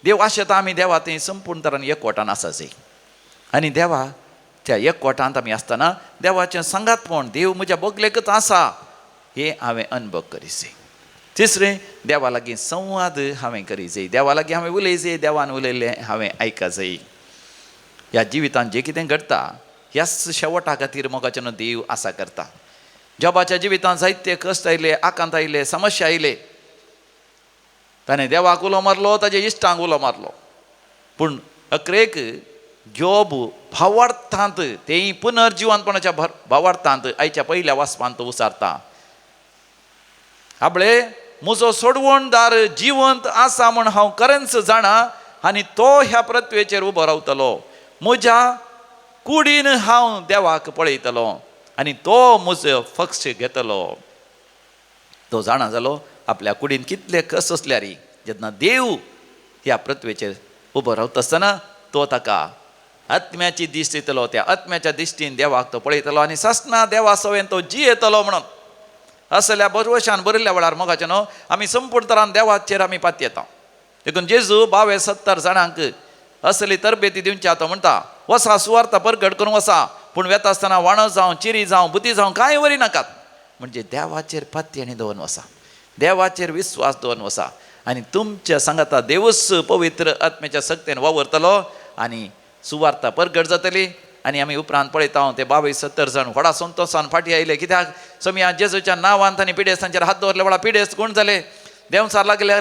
A: देव आशेता आमी देवा थंय संपूर्ण तरान एकवटान आसाच आनी देवा त्या एकवटांत आमी आसतना देवाचें सांगातपण, देव म्हज्या बगलेकच आसा हें हांवें अनुभव करीजय. तिसरें, देवा लागीं संवाद हांवें करीजय, देवा लागीं हांवें उलयजय, देवान उलयल्लें हांवें आयकजय. ह्या जिवितांत जें कितें घडटा ह्याच शेवटा खातीर मोगाचें न्हू देव आसा करता. जॉबाच्या जिवितांत जायते कश्ट आयले, आकांत आयले, समस्या आयले. ताणें देवाक उलो मारलो, ताजे इश्टांक उलो मारलो, पूण अकरेक जॉब भावार्थांत, तेय पुनर्जिवनपणाच्या भावार्थांत आयच्या पयल्या वाचपांत उसारता, आपले म्हजो सोडवणदार जिवंत आसा म्हूण हांव खरेंच जाणा आनी तो ह्या पृथ्वेचेर उबो रावतलो. म्हज्या कुडीन हांव देवाक पळयतलो आनी तो म्हजो फक्ष घेतलो. तो जाणा जालो आपल्या कुडीन कितले कस आसल्यार जेन्ना देव ह्या पृथ्वेचेर उबो रावता आसतना तो ताका आत्म्याची दिश्ट दितलो, त्या आत्म्याच्या दिश्टीन देवाक तो पळयतलो आनी सासना देवा सवेन तो जियेतलो म्हणून. असल्या भरवशान बरयल्ल्या वेळार मोगाचें न्हू आमी संपूर्ण तरान देवाचेर आमी पातयेता. देखून जेजू 72 जाणांक असली तरबेती दिवच्या तो म्हणटा, वसा सुवार्ता परगट करून वसा, पूण वेता आसतना वाणो जावं, चिरी जावं, बुती जावं कांय वरी नाकात. म्हणजे देवाचेर पातयेणी दवरून वसा, देवाचेर विस्वास दवरून वसा आनी तुमच्या सांगाता देवूच पवित्र आत्म्याच्या सक्तेन वावरतलो आनी सुवार्ता परगट जातली. आनी आमी उपरांत पळयता ते 22-70 जाण व्हडा संतोशान फाटीं आयले. कित्याक सोमया जेजूच्या नांवान तांणी पिडेस्तांचेर हात दवरले वेळा पिडेस्त कोण जाले, देंवसार लागले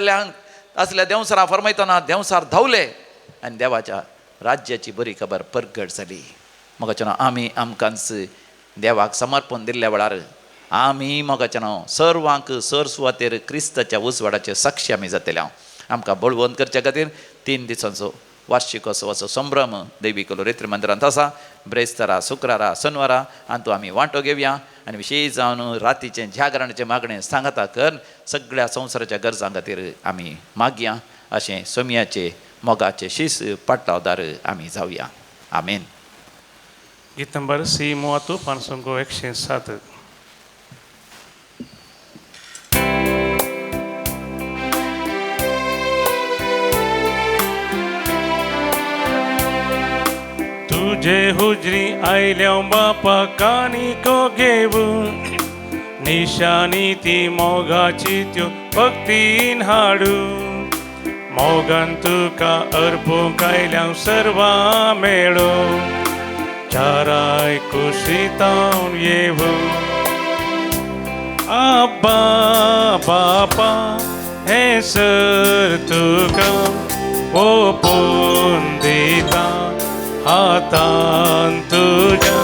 A: असल्या देंवसारां फरमायतना देंवसार धांवले आनी देवाच्या राज्याची बरी खबर परगट जाली. मोगाचें न्हू आमी आमकांच देवाक समर्पण दिल्ल्या वेळार आमी मोगाचें न्हू सर्वांक सर सुवातेर क्रिस्ताच्या उजवाडाचे साक्षी आमी जातले. आमकां बळवंत करच्या खातीर 3 दिसांचो वार्षिकोत्सवाचो संभ्रम देवी कलोरेत्री मंदिरांत आसा. ब्रेस्तारा, शुक्रारा, शनिवारा हातूंत आमी वांटो घेवया आनी विशेश जावन रातीचें जागरणाचें मागणें सांगाता कर सगळ्या संवसाराच्या गरजां खातीर आमी मागया. अशें सोमयाचे मोगाचे शीस पाटलावदार आमी जावया. आमेन.
C: गीत नंबर सी मुवातू पानसंगो 107. तुझे हुजरी आयल्या बापा कानिको घेवन निशानी ती मोगाची त्यो भक्तीन हाडू मोगान तुका अर्पूंक आयल्या सर्वां मेळो चाराय कुशीतावन येवं आब्बा बापा हें सर तुका ओपून दिता हातान तुज्या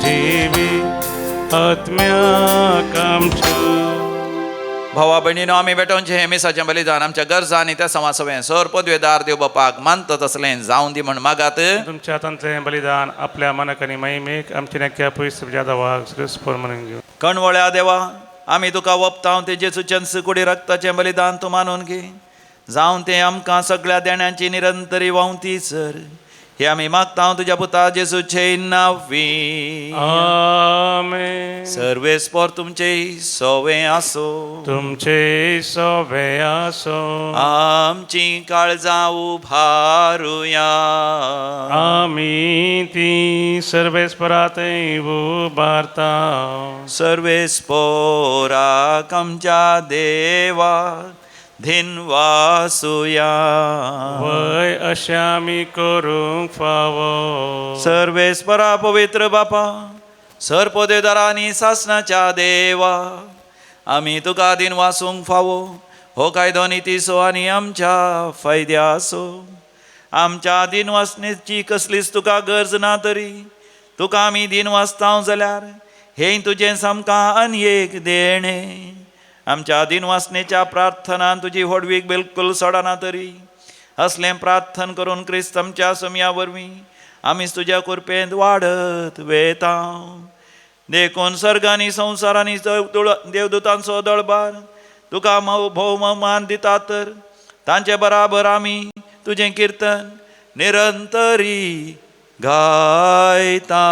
C: जिवी आत्म्याक आमच्या.
A: भावा भयणीनो, आमी भेटोवचें हें मिसाचें बलिदान आमच्या गरजा आनी त्या समासवें सर पदवेदार देव बापाक मानता तसलें जावन दी म्हण मागात.
C: तुमच्या हातांतलें बलिदान आपल्या मनाक आनी महिमेक आमच्या नक्या पयस जादवाक श्रेष्ठ म्हणून घेवं.
A: कणवळ्या देवा, आमी तुका वपताव ते जेजूचें कुडी रक्ताचें बलिदान तूं मानून घे, जावन तें आमकां सगळ्या देण्याची निरंतरी वावती सर, हे आमी मागता तुज्या पुता जेजूचे नांवी.
C: आमेन.
A: सर्वेस्पर तुमचे सोवे आसो.
C: तुमचे सोवे आसो.
A: आमची काळजां उभारुया.
C: आमी ती सर्वेस्परातय उबारता.
A: सर्वेस्पोराक आमच्या देवा धिनवासुया.
C: वय अशें आमी करूंक फावो.
A: सर्वेस्परा पवित्र बापा, सर पदेदारांनी सासणाच्या देवा, आमी तुका दिन वासूंक फावो हो कायदो नितीचो आनी आमच्या फायद्याचो. आमच्या दिन वासनेची कसलीच तुका गरज ना तरी तुका आमी दिन वाचताव जाल्यार हें तुजें सामकां आनी एक देणें. आमच्या दिन वासनेच्या प्रार्थनान तुजी व्हडवीक बिलकुल सोडना तरी असलें प्रार्थन करून क्रिस्त आमच्या समया वरवीं आमीच तुज्या कृपेंत वाडत वेता. देखून सर्गांनी संवसारांनी देवदूतांचो दळबार तुका भोव मान दिता तर तांचे बराबर आमी तुजें किर्तन निरंतरी गायता.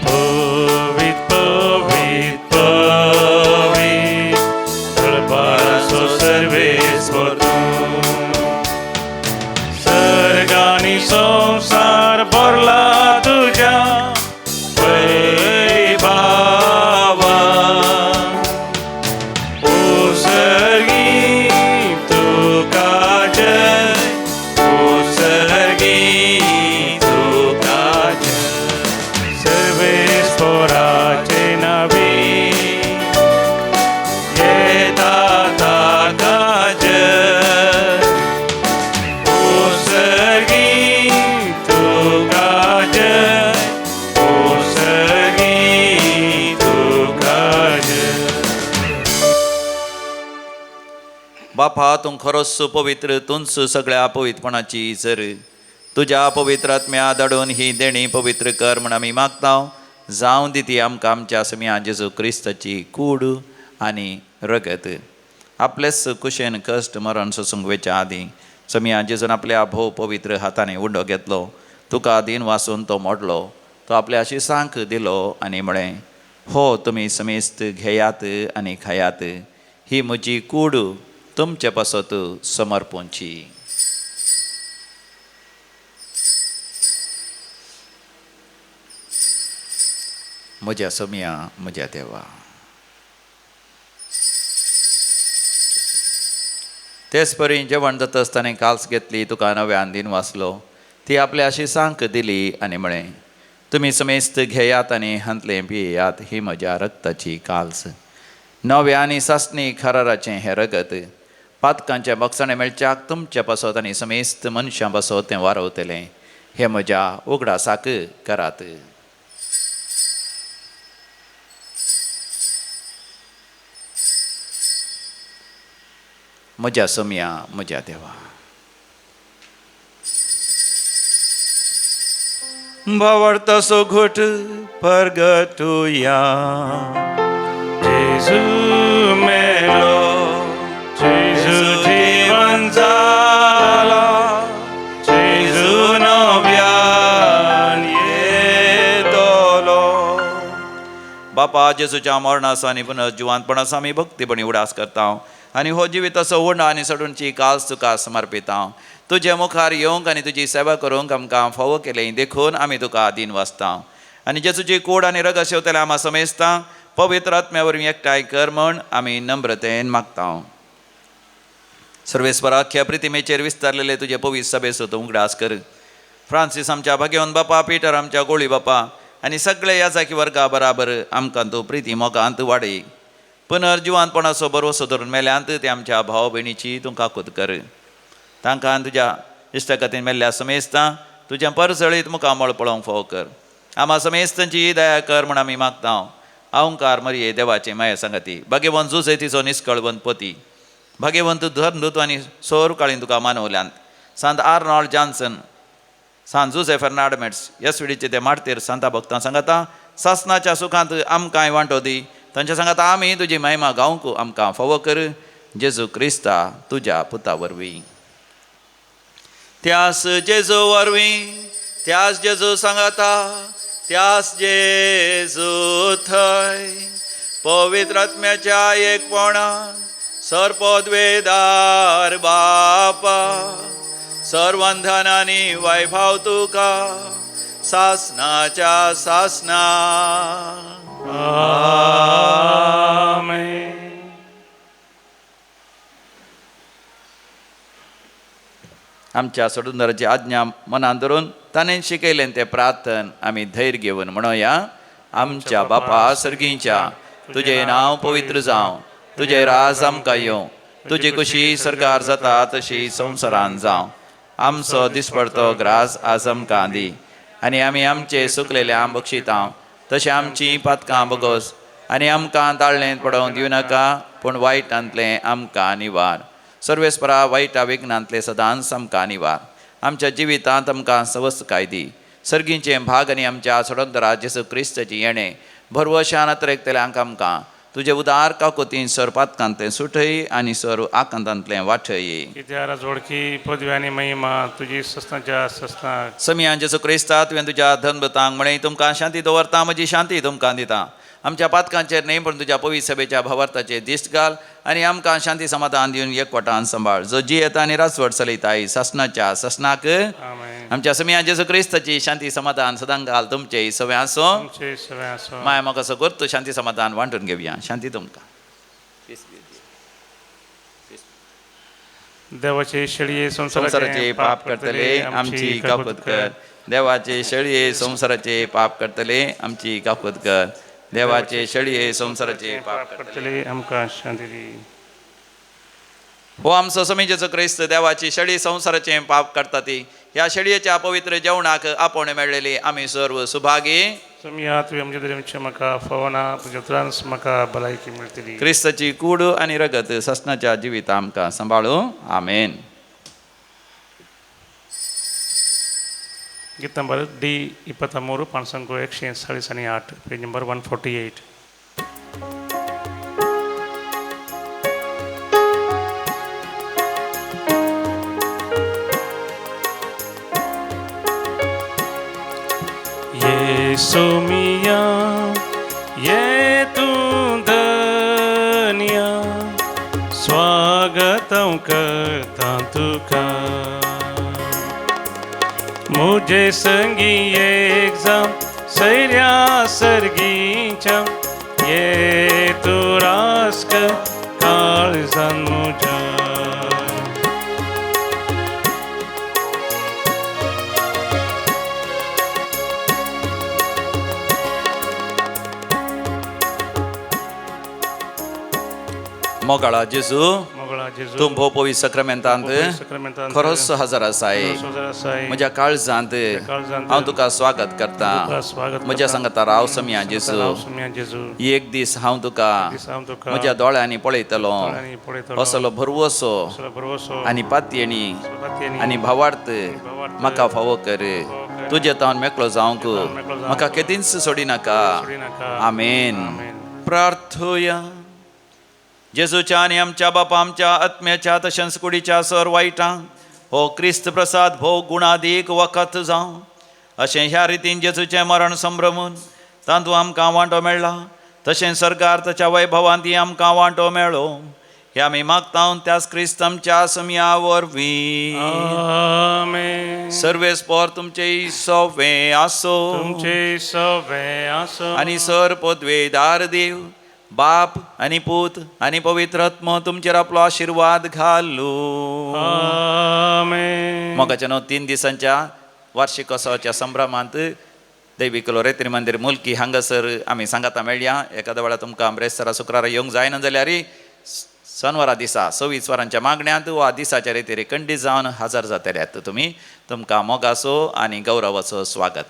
C: पवित पवित पवित दळबाराचो सर्वेस्पर तूं, सर्गांनी संवसार भरला तुज्या वैभावान. ओ सर्गी तुका जय, ओ सर्गी तुका जय, सर्वेस्पराचे नावे येता ताका जय. ओ सर्गी तुका जय, ओ सर्गी तुका जय.
A: बापा, तूं खरोच पवित्र, तूंच सगळ्या पवित्रपणाची जर तुज्या पवित्र आत्म्या धाडून ही देणी पवित्र कर म्हण आमी मागता. जावं दी ती आमकां आमच्या समिया जेजू क्रिस्ताची कूड आनी रगत. आपलेच कुशेन कश्ट मरण सोसूंक वेच्या आदीं समिया जेजून आपल्या भोव पवित्र हातांनी उंडो घेतलो, तुका दीन वासून तो मोडलो, तो आपल्या शिसांक दिलो आनी म्हळें, हो तुमी समेस्त घेयात आनी खायात, ही म्हजी कूड तुमचे पासत समर्पूंची. म्हज्या सोम्या, म्हज्या देवा. तेच परी जेवण जाता आसतना काल्स घेतली, तुका नव्यान दीन वाचलो, ती आपल्या शिसांक दिली आनी म्हळें, तुमी समेस्त घेयात आनी हांतलें पियेयात, ही म्हज्या रक्ताची काल्स, नव्या आनी सासणी खराराचें हें रगत पातकांच्या बक्षाणें मेळच्याक तुमच्या पासत आनी समेस्त मनशां पासत तें वारवतलें, हें म्हज्या उगडासाक करात. म्हज्या सोम्या, म्हज्या देवा. भावार्थाचो घोट परगटुया.
C: जेजू मेलो, जेजू जिवन जाला, जेजू नव्यान येतलो.
A: बापा, जेजूच्या मरणाचो आनी पुनर्जिवंतपणाचो आमी भक्तीपणी उडास करता आनी हो जिविताचो उणो आनी सडूनची काल्स तुका समर्पिता. तुजे मुखार येवंक आनी तुजी सेवा करूंक आमकां फावो केलें देखून आमी तुका आदीन वाचता आनी जेजूची कूड आनी रगत शेवतले आमा समेस्ता पवित्र आत्म्या वरवीं एकठांय कर म्हण आमी नम्रतेन मागता. सर्वेस्परा, अख्ख्या प्रितिमेचेर विस्तारलेले तुजे पवित्र सभेचो तूं उगडास कर. फ्रांसीस आमच्या भाग्यवंत बापा, पिटर आमच्या गोळी बापा आनी सगळे याजाकी वर्गा बराबर आमकां तूं प्रिती मोगांत वाडय. पुनर्जिवंतपणाचो भरवसो धरून मेल्यांत ते आमच्या भाव भयणीची तूं काकूत कर. तांकां तुज्या इश्टागतीन मेल्ल्या समेस्ता तुजें परजळीत मुखामळ पळोवंक फावो कर. आमा समेस्तांची दया कर म्हूण आमी मागता. अहंकार मरये देवाचे माया सांगाती भाग्यवंत जुजे तिचो निस्कळवंत पती भाग्यवंत धर्मदूत आनी सोर काळीन तुका मानवल्यांत सांत आर्नॉल्ड जॉन्सन सांत जुजे फेर्नाड मेट्स येसविडीचे ते मार्तीर सांता भक्तां सांगाता सासनाच्या सुखांत आमकांय वांटो दी. तांच्या सांगाता आमी तुजी महिमा गावंक आमकां फावो कर. जेजू क्रिस्ता तुज्या पुता वरवीं. त्यास जेजू वरवीं, त्यास जेजू सांगाता, त्यास जेजू थंय पवित्र आत्म्याच्या एकपणान सर्पद्वेदार बापा सर्वंधनानी वैभव तुका सासनाच्या सासना.
C: आमेन.
A: आमच्या सोडुंदराची आज्ञा मनान धरून ताणें शिकयलें तें प्रार्थन आमी धैर्य घेवन म्हणोया. आमच्या बापा सर्गींच्या, तुजें नांव पवित्र जावं, तुजें राज आमकां येवं, तुजी खुशी सरकार जाता तशी संवसारान जावं. आमचो दिसपडतो ग्रास आज आमकां दी आनी आमी आमचे सुकलेले बक्षितां तशें आमची पातकां बगोस आनी आमकां ताळ्ळेंत पडोवंक दिवं नाका, पूण वायटांतलें आमकां निवार. सर्वेस्परा वायटा विघ्नांतलें सदांच आमकां निवार. आमच्या जिवितांत आमकां सवस्तकाय दी. सर्गींचें भाग आनी आमच्या सोडंतरा जेजू क्रिस्ताची येणें भरवशान अतरेकतल्यांक आमकां तुजे उदार काकोतीन सर पातकांतलें सुटय आनी सर आकांतांतलें वाटय.
C: कित्यार जोडकी पदवी आनी महिमा तुजी सस्नाच्या सस्नाक.
A: समियान जेजू क्रिस्ता तुवें तुज्या धर्मतांक म्हळें तुमकां शांती दवरता, म्हजी शांती तुमकां दिता. आमच्या पातकांचेर न्हय पूण तुज्या पवित्र सभेच्या भावार्थाचेर दिश्ट घाल आनी आमकां शांती समाधान दिवन एकवटान सांबाळ, जो जियेता आनी राजवट चलयताय सासनाच्या सासनाक. आमच्या समिया जेजू क्रिस्ताची शांती समाधान सदां घाल तुमचे सगळें आसूं. माय म्हाका असो करतो शांती समाधान वांटून घेवया. शांती तुमकां.
C: देवाचे शेळये
A: संवसाराचे पाप करतले आमची काकूत कर. देवाचे शेळये संवसाराचे पाप करतले आमची काकूत कर. देवाचे शेळये संवसाराचे पाप
C: करतले आमकां शांती दी.
A: हो आमचो समीजेचो क्रिस्त देवाची शेळी संवसाराचे पाप करता ती ह्या शेळयेच्या पवित्र जेवणाक आपोवणें मेळ्ळेली आमी सर्व सुभागी.
C: समिया तुवें आमचे धर्मचे म्हाका फवना तुज्या उतरांच म्हाका भलायकी मेळटली.
A: क्रिस्ताची कूड आनी रगत ससनाच्या जिविता आमकां सांबाळू. आमेन.
C: गीत नंबर डी 23 548 पेज नंबर 148. ये सोमिया ये तू धनिया स्वागतम करता तुका. मुझे संगी एक जाम सैर्या सर्गीच्या ये तू रास्क काळजान मुझ्या.
A: मोगाळा जेजू, तूं भोव पवित्र सक्रमेंतांत खरोच हजर आसाय. म्हज्या काळजांत हांव तुका स्वागत करता. म्हज्या सांगता राव समिया जेजू, एक दीस हांव तुका म्हज्या दोळ्यांनी पळयतलो. असलो भरवसो आनी पातयेणी आनी भावार्थ म्हाका फावो कर. तुजे तावन मेकळो जावंक म्हाका केदींच सोडिनाका. आमेन. प्रार्थुया. जेजूच्या आनी आमच्या बापा आमच्या आत्म्याच्या तशेंच कुडीच्या सर वायटां हो क्रिस्त प्रसाद भोव गुणादीक वखत जावं. अशें ह्या रितीन जेजूचें मरण संभ्रमून तातूंत आमकां वांटो मेळ्ळा, तशें सरकार ताच्या वैभवांत आमकां वांटो मेळ्ळो. हे आमी मागता त्याच क्रिस्त आमच्या समया वरवीं. सर्वेस्पर तुमचे सवे आसो आनी सर पदवेदार देव बाप आनी पूत आनी पवित्र आत्मो तुमचेर आपलो आशिर्वाद घालू. मोगाच्या न्हू 3 दिसांच्या वार्षिकोत्सवाच्या संभ्रमांत दैवीक लोरेत्री मंदिर मुलकी हांगासर आमी सांगाता मेळया. एखाद्या वेळार तुमकां ब्रेस्तारा शुक्रारा येवंक जायना जाल्यार सनवारा दिसा 26 वरांच्या मागण्यांत वा दिसाच्या रेतेर खंडीत जावन हजर जातल्यात तुमी. तुमकां मोगाचो आनी गौरवाचो स्वागत.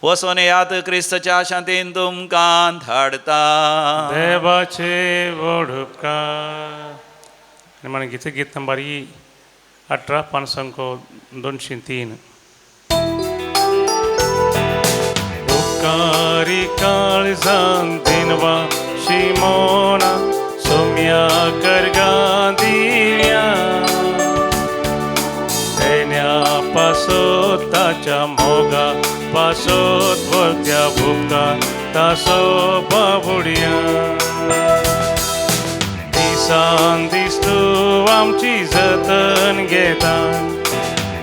A: वसोन यात क्रिस्तच्या शांतीन तुमकां धाडता.
C: देवाचे व्हड उपकार. आनी मागीर गीत गीत नंबर ई 18 पांच 203. उपकारी काळजान दिनवा शिमोना सोम्या करगा दिव्या तेन्या पासोत ताच्या मोगा पासोत वरत्या उपकार तासो बाबुडया. दिसान दीस तूं आमची जतन घेता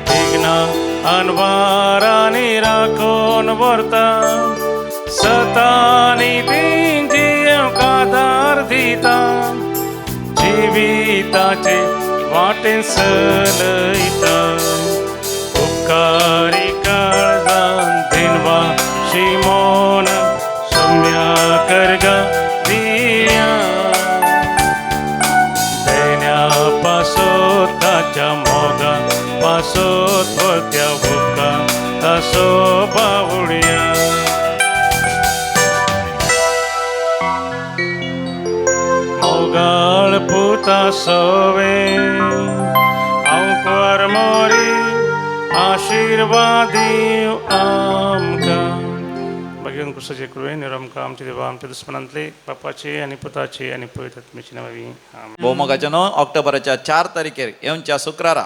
C: विघ्ना अनवारांनी राखून व्हरता सतानी तेंची आमकां आदार दिता जिविताचे वाटेन चलयता. उपकारी काळजान दिनवा शिमोन सोम्या करगा दिया देण्या पासोत ताच्या मोगा पासोत वरत्या उपकार तासो बावुडया. मोगाळ पुता सोवे आंकवार मोरी आशिर्वाद दिव आमकां. भगवान कृष्णाचे कृपेन आमकां आमच्या देवा आमच्या दुस्मनांतले बापाचे आनी पुताचे आनी पवित्र आत्म्याचे नांवान आमेन.
A: भोवमोगाचे न्हू ऑक्टोबराच्या 4 तारखेर येवच्या शुक्रारा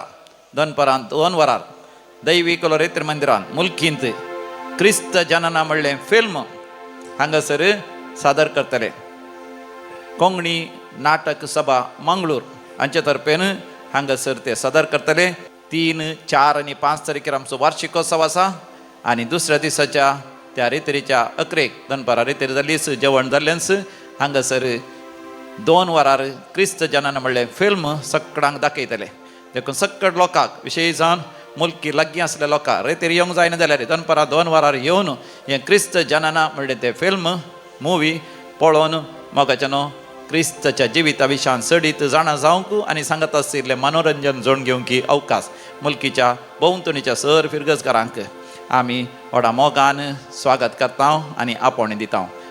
A: दनपरां 2 वरार दैवी कोलोरेत्र मंदिरान मुल्कींत क्रिस्त जनना म्हणलें फिल्म हांगासर सादर करतले. कोंकणी नाटक सभा मंगळूर हांचे तर्फेन हांगासर ते सादर करतले. 3, 4 आनी 5 तारखेर आमचो वार्षिकोत्सव आसा आनी दुसऱ्या दिसाच्या त्या रेतरीच्या 11 दनपारां रेतरी जालीच जेवण जाल्लेंच हांगासर 2 वरार क्रिस्त जनन म्हणलें फिल्म सगळ्यांक दाखयतले. देखून सगळ लोकांक विशेश जावन मुल्की लागीं आसल्या लोकांक रेतेर येवंक जायना जाल्यार दनपारां 2 वरार येवन हें क्रिस्त जनना म्हणलें तें फिल्म मुवी पळोवन मोगाच्या न्हू क्रिस्तच्या जिविता विशयान चडीत जाणा जावंक आनी सांगत आशिल्लें मनोरंजन जोड घेवंक अवकाश मुल्कीच्या भोंवतणीच्या सर फिरगजकारांक आमी व्हडा मोगान स्वागत करता आनी आपोवणें दिता.